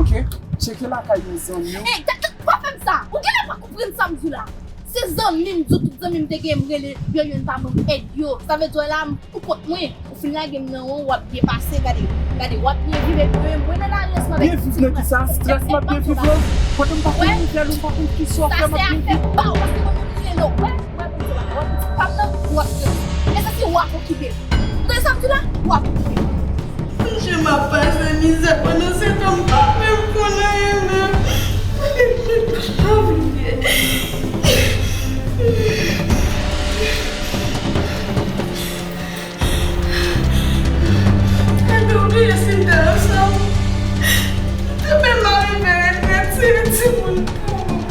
Ok? Tcheke lakay yon zanmi w. Ey, gad, gad, pa fè m sa! Ou genlè pa konprann sa m di w la. Se zanmi m di w, tout zanmi m te gen, m rele yo, youn pa ban m èd yo. Sa vle di w la, m pou kont mwen. Ou fin lage m nan won, w ap byen pase, gade, gade, w ap byen viv epi mwen, mwen nan lari ansanm avèk ti moun. Byen viv nan kisa? Strès m ap byen viv la. Pandan m pa konn nouvèl ou, m pa konn kisa w ap fè, m ap byen viv. Sa se afè pa w, paske mwen menm m rele w, wè, wè, pou di w, wè, pitit pa m nan, w ap fè. E sa se w ap okipe. Ou tande sa m di la? W ap okipe. Jan m ap pase mizè pandan se tan m pa menm konn anyen menm. Pa bliye. Epi w bliye si m te ansanm. M te menm arive regrèt tiye timoun pou ou.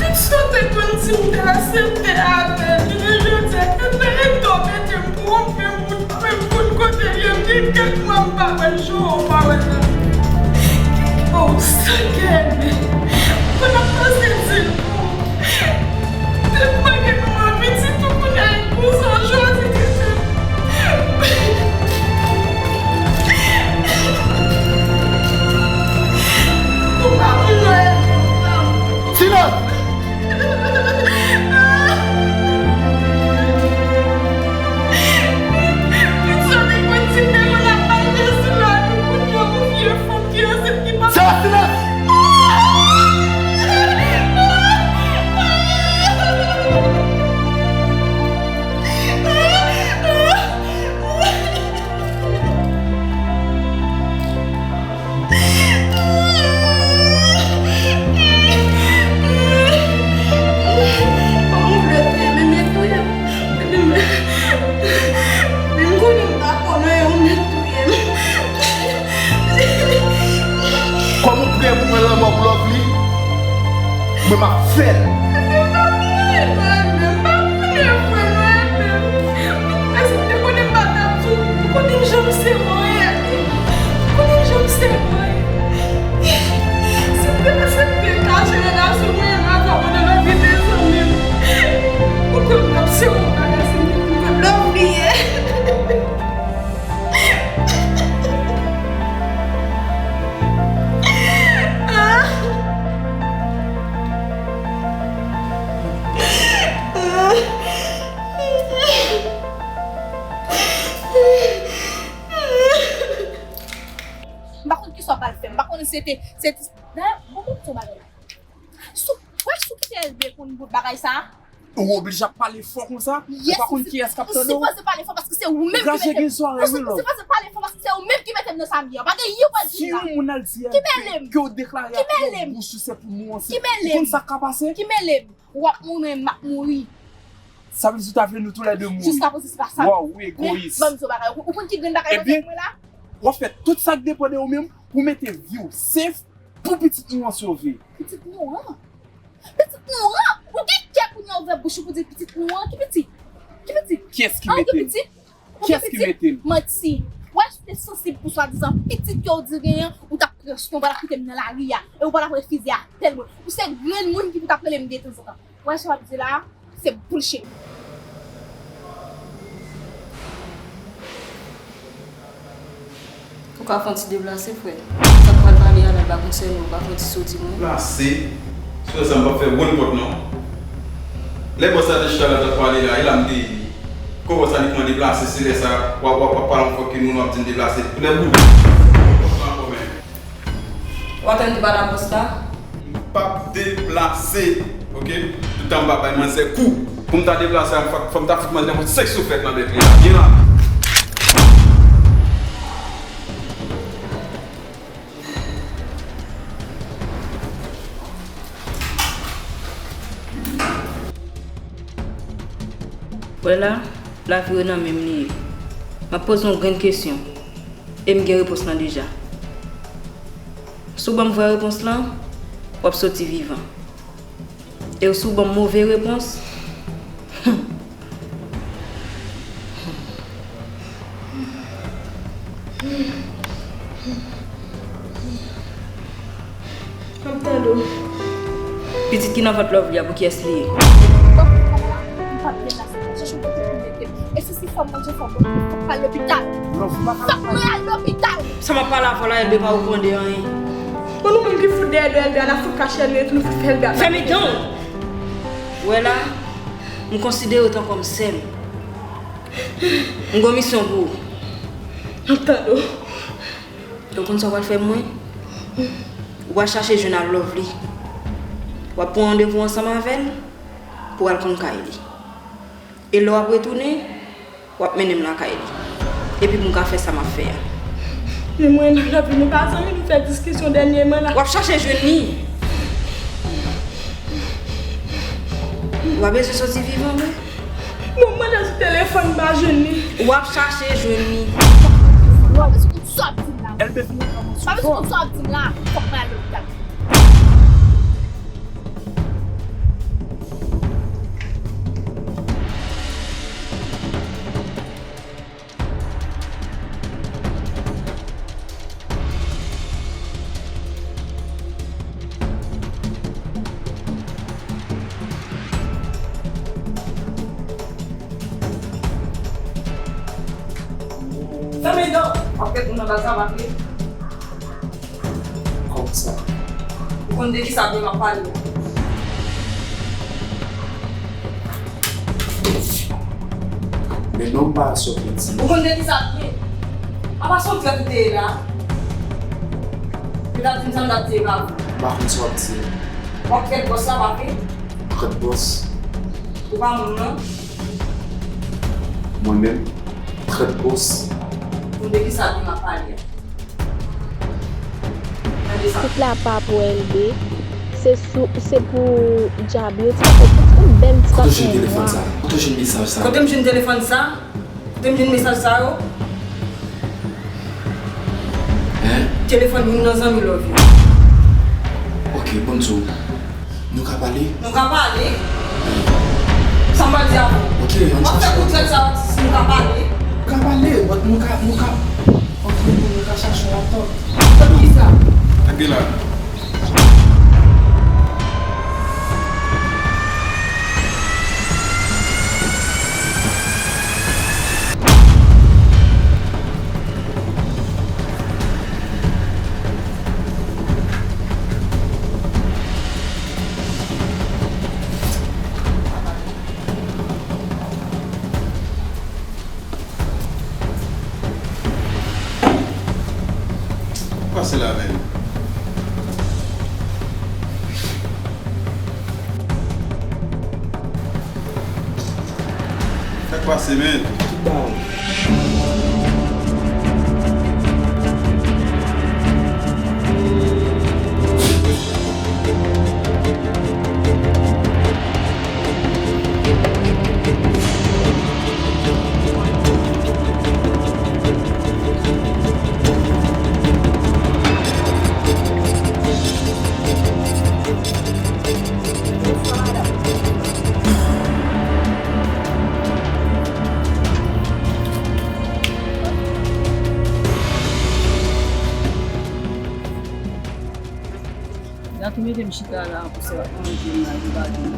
Tout sa w te konn di m te aksepte avè l. Jounen jodi a, e to mete m pou yon menm moun, menm moun kote l ye. M gen kèk mwa m pa wè l, jou w pa wè l la. Oh, sa k eme. Konn ap pase di l pou ou. Te pa gen manman pitit ou kounye a konsa jodi tete. Ou pa moun mwen. Silans! Pitit sa te konn di m te konn ap mache sou lavi kounye a ou vye fanm. Silans, silans! Menm konnen m pa konnen, ou mèt touye m. Kòm ou prè pou pran lanmò pou Lovely, mwen m ap fè l. Mwen pa konnen, mwen pa konnen, frè, mwen ede m. Mwen si m te konnen m pa t ap di w, ou konnen jan m sere w ye. Ou konnen jan m sere w ye. Si m te aksepte kache relasyon mwen menm avè w nan lavi de zanmi m, ou kwè m t ap sere w bagay si m te konn kote Lovely ye? M pa konn kisa w pral fè. M pa konn si se te, se te, dayè, bon, bon, bon, bagay la. Sou, wè sou ki te elve pou n bout bagay sa a? Ou oblije ap pale fò konsa? Ou pa konn kiyès k ap tande w? Ou sipoze pale fò paske se ou menm ki mete m. Ou sipoze pale fò paske se ou menm ki mete m nan sa m ye a. Pa gen yon pral di m la. Si yon moun al di Hervé ke w deklare ak pwòp bouch ou se pou nou ansanm, ou konn sa k ka pase? Ki mele m? W ap mouri, m ap mouri. Sa vle di ou ta vle nou toulède mouri? Jiska prezan se pa sa. Waw, ou egoyis. Men, ban m di w bagay. Ou, ou konn ki grenn bagay mwen fè pou mwen la? W ap fè tout sa k depann de ou menm pou mete vi w safe, pou pitit nou an sove. Pitit nou an? Pitit nou an? Ou gen kè kounye a ouvè bouch ou pou di pitit nou an? Ki pitit? Ki pitit? Kiyès ki mete l? Kiyès ki mete l? Manti. W a si w te sansib pou swadizan pitit ke w di w genyen, ou t ap pran swen, ou pa t ap kite m nan lari a, e ou pa t ap refize apèl mwen. Ou se grenn moun ki pou t ap rele m detanzantan. W a sa w ap di la, se bullshit. Ou ka fè yon ti deplase, frè. Sa k pral pale a la, l pa konsène w, ou ka fè yon ti soti, mwen. Deplase? Sou sa, m p ap fè wonn pòt, non. Lè bòs la te chita la, t ap pale la, e la m te ye. Kòman sa li pran deplase, se lè sa, w ap, w ap, w ap pale yon fòk ke moun w ap di m deplase. Lè boule. Pòt la ankò, men. W ap tann depa la bòs la? M p ap deplase, oke? Toutan m pa bay manzè kou. Pou m ta deplase, fò, fò m ta fout manzè yon senk souflèt nan bèk li a. Byen la. Wè la, lavi yo nan men m li ye. M ap poze yon grenn kesyon. E m gen repons lan deja. Si w ban m vrè repons lan, w ap soti vivan. E si w ban m move repons, m ap tande w. Pitit ki nan vant Lovely a, pou kiyès li ye? Bon, m p ap deplase, chèche yon kote pou mete m. E si, si fò m manje, fò m bwè, fò m pral lopital. Love, m pa ka. Fò m pral lopital. Sa m ap pale avè w la, Elbe pa reponn de anyen. Bon, nou menm ki fout dèyè do Elbe a, n ap fout kache Elbe epi nou fout fè Elbe ap. Fèmen dan w! Wè la, m konsidere w tankòm sè m. M gon misyon pou ou. M tande w. Ou konn sa w pral fè mwen? Ou pral chache jwenn ak Lovely. W ap pran randevou ansanm avè l pou w al konn kay li. E lè w ap retounen, w ap mennen m lakay li. Epi pou m ka fè sa m ap fè a. Men mwen nan lavi, nou pa zanmi, nou fè diskisyon dènyèman la. W ap chache jwenn li. Ou pa bezwen soti vivan, wi. Bon, m mande sou telefòn, m pa jwenn li. W ap chache jwenn li. W ap bezwen konn sa w ap di m la. Elbe vini nan mwen. W ap bezwen konn sa w ap di m la. Fòk mwen al lopital. Fèmen dan w! W ap fè moun nan baz la, w ap vle. Kòmsa. Ou konn de kisa byen m ap pale a? Men non m pa sòt piti. Ou konn de kisa byen? Apa se yon trèt ou te ye la? Ou t ap di m sa m t ap di e pa vre. M pa konn sa w ap di a. W ap trèt bòs la, pa vre? Trèt bòs? Ou pa moun nan? Mwen menm? Trèt bòs? Ou konn de kisa byen m ap pale a? Tout la pa pou Elbe, se sou, se pou dyab yo, ti papa, yon bèl ti papa nwa. Kote w jwenn telefòn sa? Kote w jwenn mesaj sa? Kote m jwenn telefòn sa? Kote m jwenn mesaj sa yo? Hein? Telefòn youn nan zanmi Love yo. Ok, bon, so, nou ka pale? Nou ka pale. Sa m pral di avè w? Ok, ann chache. W ap fè kou trèt sa yo, si nou ka pale. Nou ka pale, but nou ka, nou ka, antre nou, nou ka chache yon laptop. Pou kisa? Tanpri la. Pase la menm. Sa k pase, menn? Ki bay? Mete m chita la pou sa manje m la, li pa gen.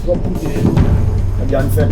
Twòp koute, nèg la fè.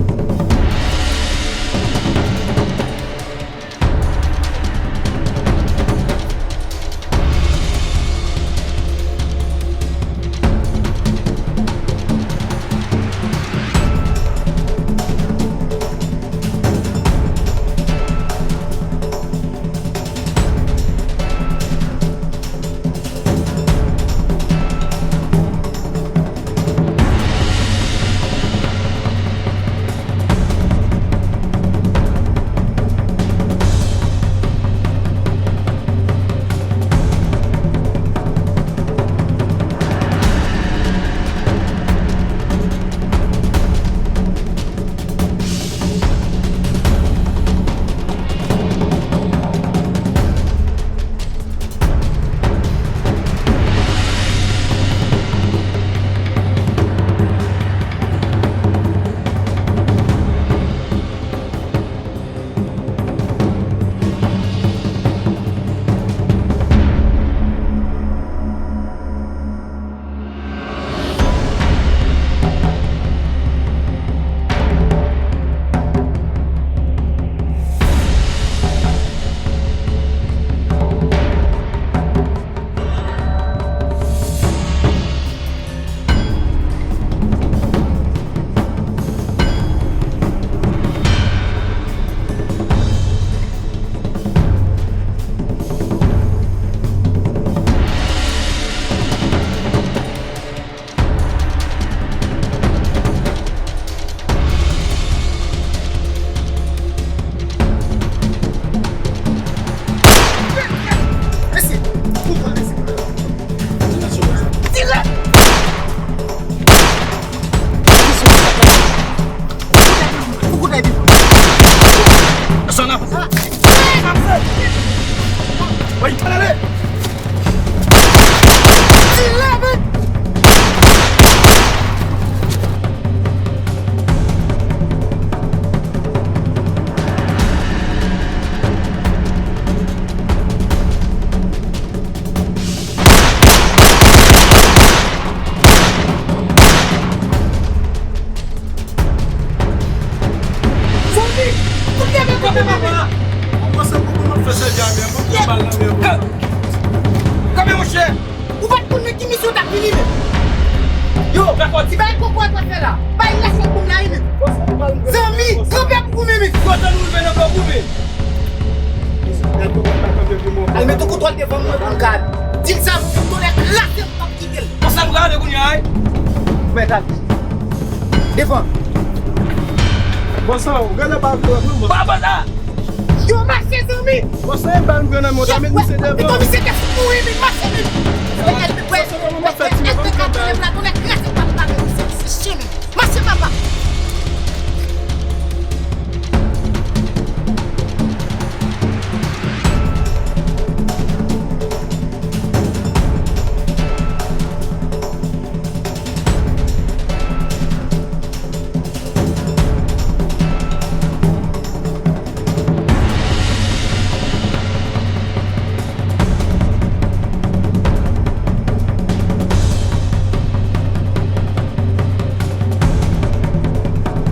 Kanpe, monchè! Ou pa t konn nan ki misyon w t ap vini menm. Yo, ti bagay koko a t ap fè la. Bay lachòt pou m la wi menm. Zanmi, kanpe pou goumen menm. Kote nou rive nan gwo goumen? Al met yon kout wòl devan mwen pou m gad. Di l sa pou m tonè kraze m p ap kite l. Konsa m gade kounye a wi. Mwen gad. Devan. Bon sa, ou gade pa vle wè mwen. Pa bon sa. Yo, mache, zanmi! Bon, se yon bal m pran nan men w, ta met misye devan. Pito misye te fout mouri, men mache, men. Mache, papa.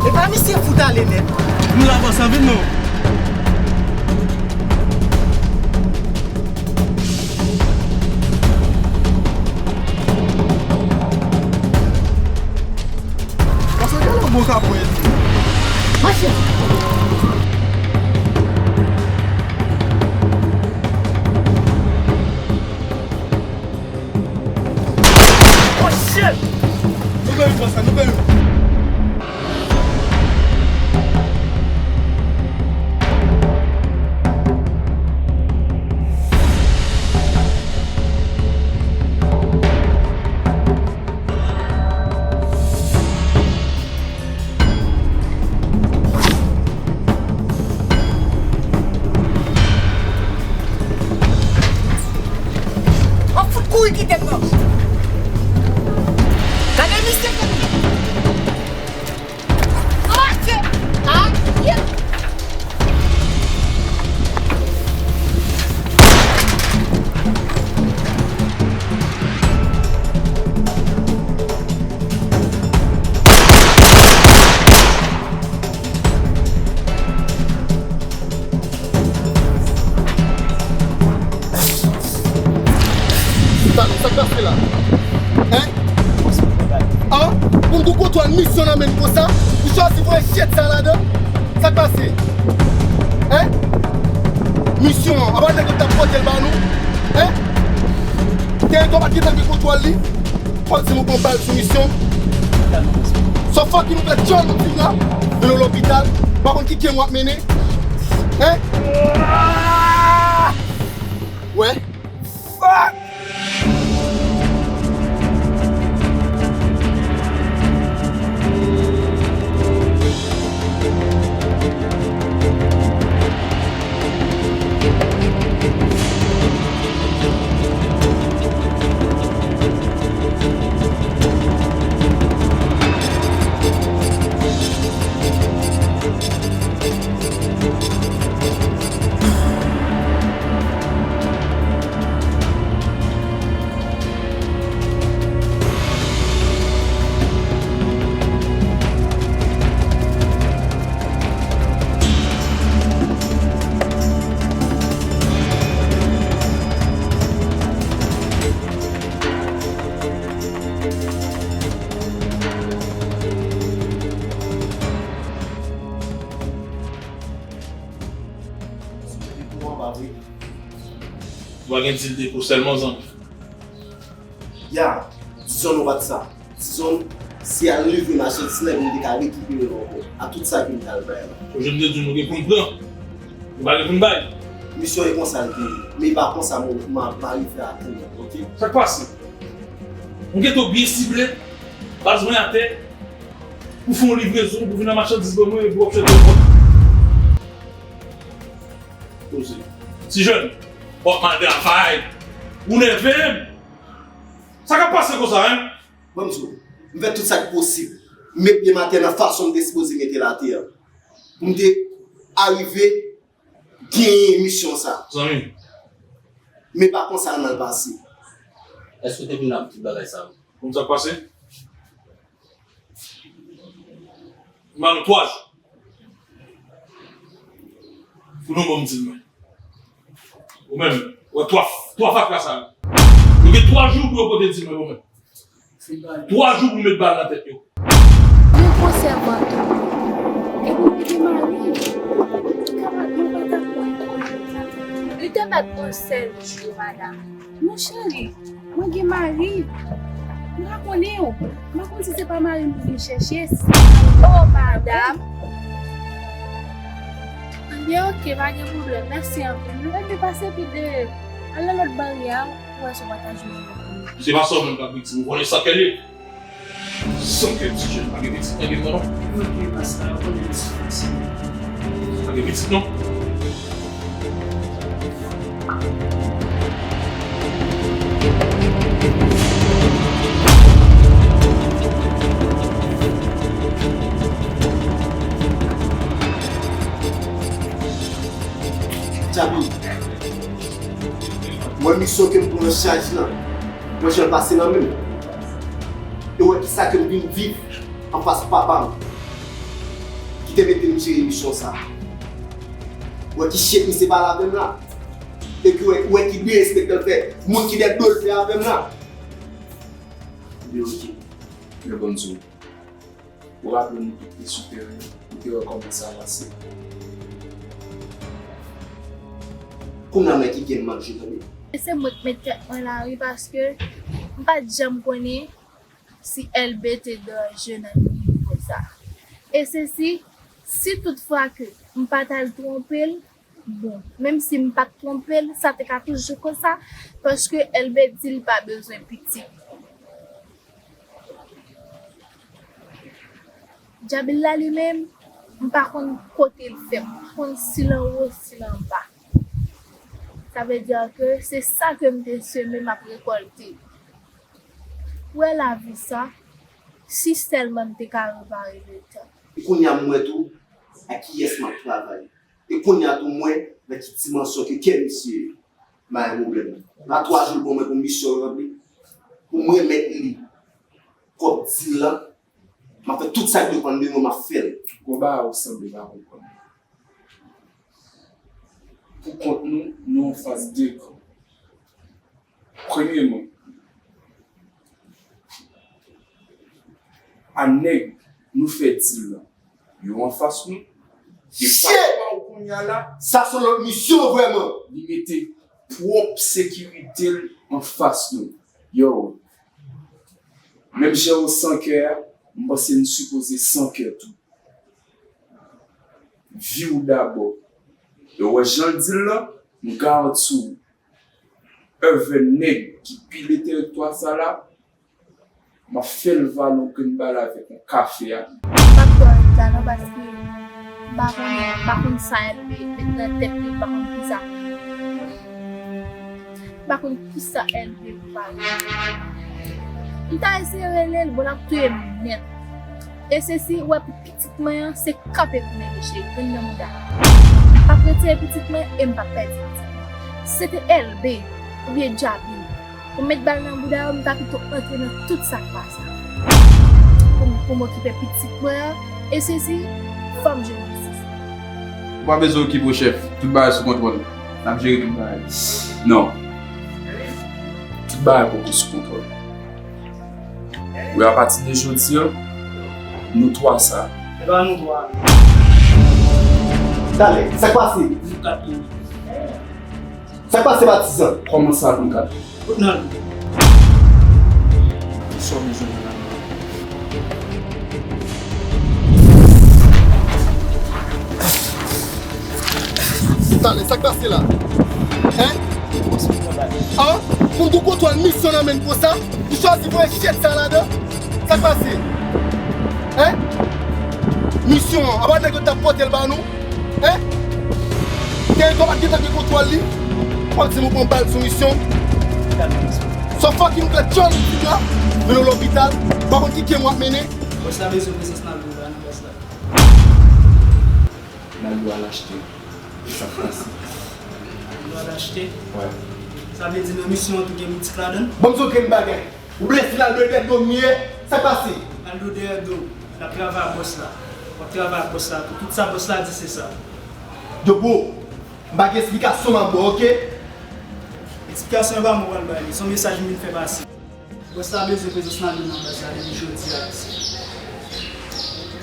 Epa misye fout ale nèt. Nou la, bòs, anvi nou. Pase gen lè bon ka pran ennmi. Mache! Oh shit! Nou gen youn konsa, nou gen youn. Kouri kite m nan. Gade misye, gade. Matye! Aye! Sa, sa k pase la? Hein? An? Pou n gon kontwòl misyon nan men n konsa? Ou chwazi voye shit sa ladan? Sa k pase? Hein? Misyon an, apa nèg yo t ap pote l ba nou? Hein? Teritwa pa t gentan gen kontwòl li? Kòm si nou pran bal sou misyon. Sa fòk nou fè djòl nou vin la. Nou nan lopital. Pa konn ki kè w ap mennen. Hein? Wè. Fuck! Ou pa gen ti depo sèlman, zanmi. Ya, dizon nou pa t sa. Dizon, se al livre machandiz lan, pou m te ka rekipere l ankò. A tout sa ke m t al bay la. Fò jan m te di w, nou gen pou n pran. Nou pa gen pou n bay. Misyon e konsa l te ye. Men e pa konsa mwen, m a, m a rive atenn, oke? Sa k pase? M gentan byen sible, baz mwen atè, pou fè yon livrezon, pou vin nan machandiz ban mwen, epi w ap chante yon pòt. Poze. Ti jèn, w ap mal travay. Ou nève m. Sa k ap pase konsa, en? Ban m di w, m fè tout sa k posib. M met pye m atè nan fason m te sipoze mete l atè a. Pou m te arive genyen misyon sa. Zanmi. Men pa konsa l mal pase. Èske w te vin la pou tout bagay sa yo? Konn sa k pase? M ba nou twa jou. Pou nou ban m di l mwen. Ou menm, ou wè twa, twa fatra sa yo. Nou gen twa jou pou yo pote di l mwen, ou menm. Twa jou pou met bal nan tèt yo. Yon konsèvatè. Epi li gen mari. Li ka pa, li pa ka pran yon lòt la. Li te mèt yon sèl jou, madanm. Monchè, mwen gen mari. M pa konnen w. M pa konn si se pa mari m pou vin chèche. Oh, madanm. Ebyen, oke, pa gen pwoblèm. Mèsi anpil. Nou mèt pase pi de, al nan lòt baryè a, ou wè si w pa ta jwenn. Se pa sa w menm k ap viktim, ou konnen sa k ye. San kè ti jèn, pa gen pitit nan gen non. Mwen gen pa sa, ou konnen ti fasil. Pa gen pitit non. Djabi, mwen misyon ke m pran an chaj lan, mwen jan l pase nan men m. E wè kisa ke m vin viv anfas papa m ki te mete m jere misyon sa. Wè ki shit misye pale avè m la. E ki wè, wè ki derespektan l fè moun ki dèyè do l fè avè m la. Ebyen oke. Men ban m di w. Ou raple nou tout te sou teren, ou te wè kòman sa pase. Kounye a men ki gen m ap jwe tande. E se mwen k met tèt mwen la wi, paske m pa t janm konnen si Elbe te danje nan nivo sa. E se si, si toutfwa ke m pa t al twonpe l, bon, menm si m pa t twonpe l, sa te ka toujou konsa, paske Elbe di l pa bezwen pitit. Djabil la li menm, m pa konn kote l fè, m pa konn si l anwo, si l anba. Sa vle di ke se sa ke m te semen, m ap rekòlte. Ou wè lavi sa, si sèlman m te ka repare letan. Kounye a m wè tou ak kiyès m ap travay. E kounye a tou m wè nan ki dimansyon ke kè misye ye. M pa gen pwoblèm. Nan twa jou l ban mwen pou misyon ranpli, pou m remèt li kòb dil lan, m ap fè tout sa k depann de mwen, m ap fè l. Gon bagay ou sanble pa konprann. Pou kont nou, nou anfas de kan. Premyeman, a nèg nou fè dil lan, yo anfas nou. E papa w kounye a la, sa se lòt misyon vrèman. Li mete pwòp sekirite l anfas nou. Yo, menm jan yo san kè a, m panse n sipoze san kè tou. Vi w dabò. E w wè jan l di l lan, m garanti w, èvè nèg ki pile teritwa sa la, m ap fè l vale yon grenn bal avèk yon kafe a. M p ap twò ret la non, paske m pa konnen, m pa konn sa Èlbe met nan tèt li, m pa konn kisa. M pa konn kisa Èlbe prepare. M ta eseye rele l, bon, l ap touye m nèt. E sesi, ou wè pou pitit mwen an, se kanpe pou m rele cheri, vin nan mouda. M p ap retire pitit mwen e m p ap pèdi pitit mwen. Si se te Èlbe oubyen Djabil pou m met bal nan bouda yo, m ta pito antre nan tout sa k pa sa. Pou m, pou m okipe pitit mwen an, e sesi, fò m jwenn jistis. Ou pa bezwen okipe w, chèf. Tout bagay sou kontwòl. N ap jere tout bagay. Non. Tout bagay poko sou kontwòl. Wi, apati de jodi a, nou twa sa. E pa nou twa. Talè, sa k pase? Nou kat menm. Sa k pase, patizan? Kòman sa, nou kat? Kot n al? Kisa w bezwen nan lavi a? Talè, sa k pase la? Hein? An? Pou m gon kontwòl misyon nan men m konsa? Ou chwazi voye chyèt sa ladan? Sa k pase? Hein? Misyon an, apa nèg yo t ap pote l ba nou? Hein? Teritwa pa t gentan gen kontwòl li? W ap di m ou pran bal sou misyon? Sa fucking klè tchòl ou di la? Mennen w lopital, pa konn ki game w ap mennen. Bòs la bezwen prezans nan biro a, non, bòs la. N al dwe al achte. E sa k pase? N al dwe al achte? Wi. Sa vle di nan misyon an tou gen mitik ladan l? Ban m di w grenn bagay. Ou blese l al dwe dèyè do m li ye? Sa k pase? Al dwe dèyè do. N ap travay ak bòs la. W ap travay ak bòs la tou. Tout sa bòs la di se sa. Yo bro, m pa gen esplikasyon m ap ba w, oke? Esplikasyon pa mwen pral bay li. Se yon mesaj m vin fè pase. Bòs la bezwen prezans nan men nan baz la depi jodi a, mesye.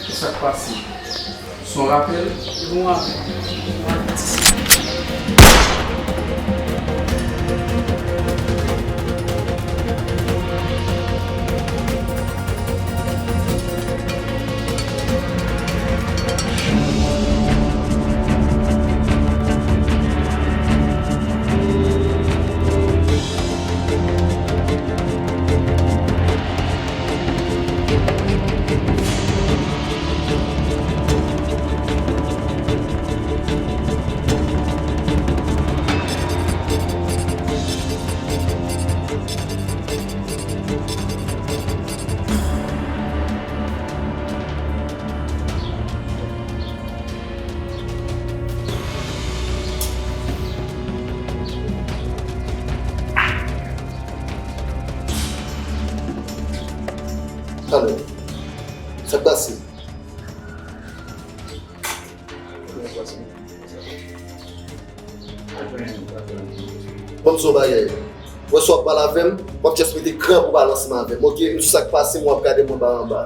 E sa k pase? Se yon rapèl? Se bon rapèl. Bon apetisi. Talè, sa k pase? Bon, m di w yon bagay. Wè si w ap pale avè m, w ap just mete kran pou pale ansanm avè m, oke? M di w sa k pase m, w ap gade m anba anba.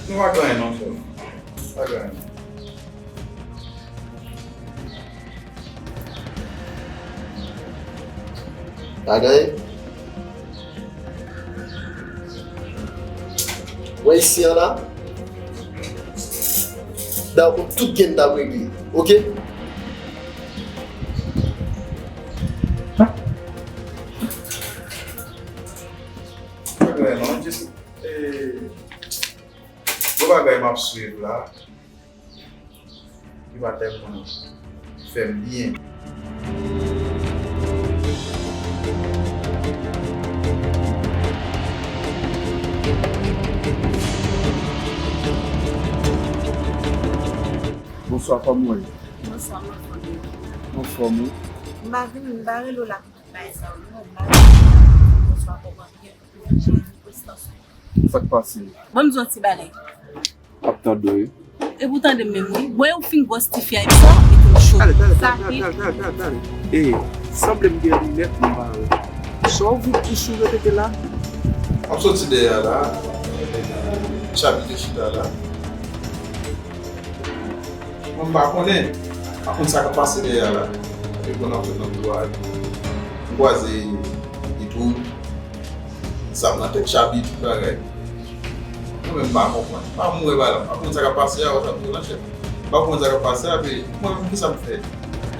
Nou pa gen anyen non, frè m. Pa gen anyen. Pa gen anyen. Wè isi an la. Dayè pou tout gen ta regle, oke? Pa gen anyen non, just, eh, bon bagay m ap swiv la. Li pa tèlman fè m byen. Kòman w ye? Bonswa, m anfòm. Anfòm, wi. M pa vin, m pa rele w la pou tout bagay sa yo, non. M pa vin pou bonswa, kòman w ye, pou manje, pou prestans ou. Sa k pase? Ban m di w yon ti bagay. Ap tande w, wi. Epi w tande m menm, wi. Bon, e w fin gwòs tifi a, epi sa w ap mete m cho. Dale, dale, dale, dale, dale, dale, dale. E, sanble m gen linèt mwen pa wè. Sa w vin ki sou repete la? M ap soti dèyè a la. Chabi te chita la. Mwen m pa konnen. M pa konn sa k ap pase dèyè a la. Epi konnen m sot nan koulwa a. M kwaze Itou. Zam nan tèt Chabi, tout bagay. Mwen menm m pa konprann. M pa mouri pa la. M pa konn sa k ap pase a, wè sa m di w nan chèf. M pa konn sa k ap pase a, epi mwen menm ki sa m fè?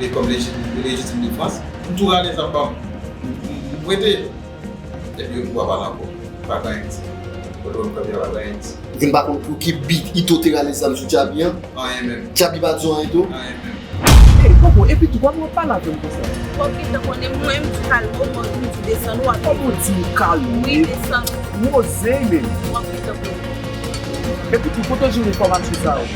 E kòm lejitim, lejitim defans, m tou rale zam pa m. M, m, m prete. Epi yo vin pa pale ankò. Pa gen anyen ki di. Kote yo kanpe a pa gen anyen ki di. Ou vin pa konn pou ki bi Ito te rale zam sou Chabi an? Anyen menm. Chabi pa di w anyen tou? Anyen menm. Ey, Koko, epi tou, kòman w ap pale avè m konsa? W ap gentan konnen mwen, m di w kalme w, mwen, m di w desann, w ap. Kòman w di m kalme? Wi, desann. Ou oze, men. W ap gentan konnen. Epi tou, kote w jwenn enfòmasyon sa yo?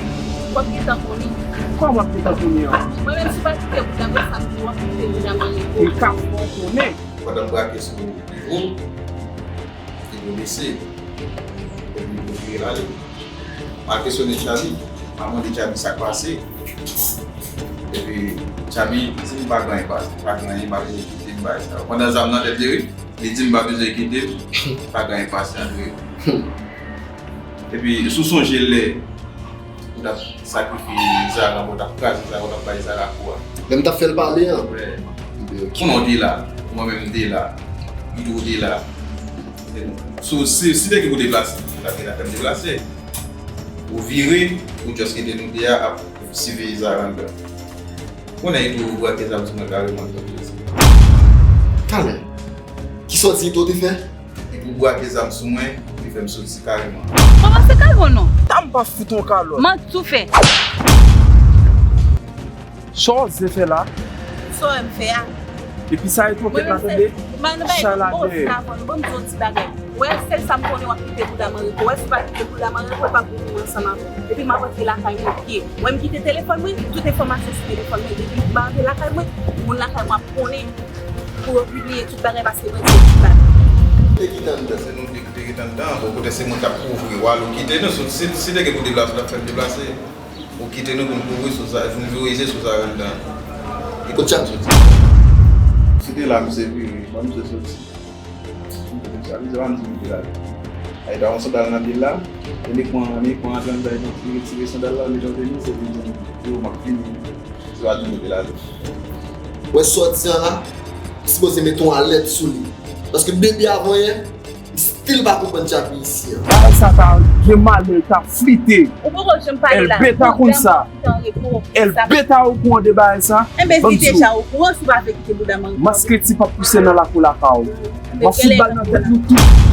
W ap gentan konnen. Kòman w ap gentan konnen an? Mwen menm, si w pa kite bouda mwen, sa m di, w ap kite bouda mwen repo. M ka fè w konnen. Pandan m brake sou Ivo, Ivo bese. Epi Ivo vire l ale. M al kesyone Chabi. M al mande Chabi sa k pase. Epi Chabi di m pa gen anyen pase, pa gen anyen, pa bezwen kite m, bagay sa yo. Pandan zam nan tèt li, wi, li di m pa bezwen kite m, pa gen anyen pase antre. Epi si w sonje lè ou t ap sakrifye Zara, ou t ap kraze Zara, ou t ap bay Zara kou a. Lè m t ap fè l pale an? Wè. Ebyen, ok. Konnen w te la, mwen menm m te la, Itou te la. So, si, si te gen pou deplase, ou t ap gen afè m deplase. Ou vire, ou just kite nou de a ap siveye Zara anndan. Konnen Itou brake zam sou mwen kareman, sa vle di. Talè. Kisa w di Itou te fè? Itou brake zam sou mwen, li fè m soti kareman. Kòmanse kalme w non. Tann m pa fout yon kalòt. Manti w fè. Sa w oze fè la? Sa w wè m fè a? Epi sa e twonpe m la tande. Chalade. Bon, sa avan nou, ban m di w yon ti bagay. Wè, sèl sa m konnen, w ap kite bouda m an repo. Wè, si w pa kite bouda m an repo, w p ap vin ansanm avè m. Epi m ap rantre lakay mwen pye. Wè, m kite telefòn mwen, tout enfòmasyon sou telefòn mwen. Depi m pa rantre lakay mwen, moun lakay mwen ap konnen pou yo pibliye tout bagay paske mwen di yo tout bagay. Te gentan anndan. Se nou te gentan anndan, bon, poutèt se mwen k t ap kouvri, w al ou kite nou, si, si te gen pou deplase, w t ap fè m deplase. Ou kite nou pou n kouvri sou sa, pou n veye sou sa anndan. Kot Cham soti? Si te la, misye vire, ban misye soti. Sa vle di, pa m di misye la. Ay, ta yon sandal nan pye l la, e li pran, li pran antre anndan, li retire sandal la, li mete antre nou, se vin di nou, yo, m ap vini. Se pa di nou te la. Wè, sa w di an la, li sipoze mete yon alèt sou li. Paske depi avan yè, m still pa konprann Chabi isi an. Bagay sa ta gen malè, ta flite. Ou poko janm pale la. Elbe ta konn sa. Elbe ta okouran de bagay sa. Enben, si deja okouran, si w pa vle kite bouda m an repo. Maske ti p ap pouse nan lakou lakay ou. M ap fout bal nan tèt nou tout.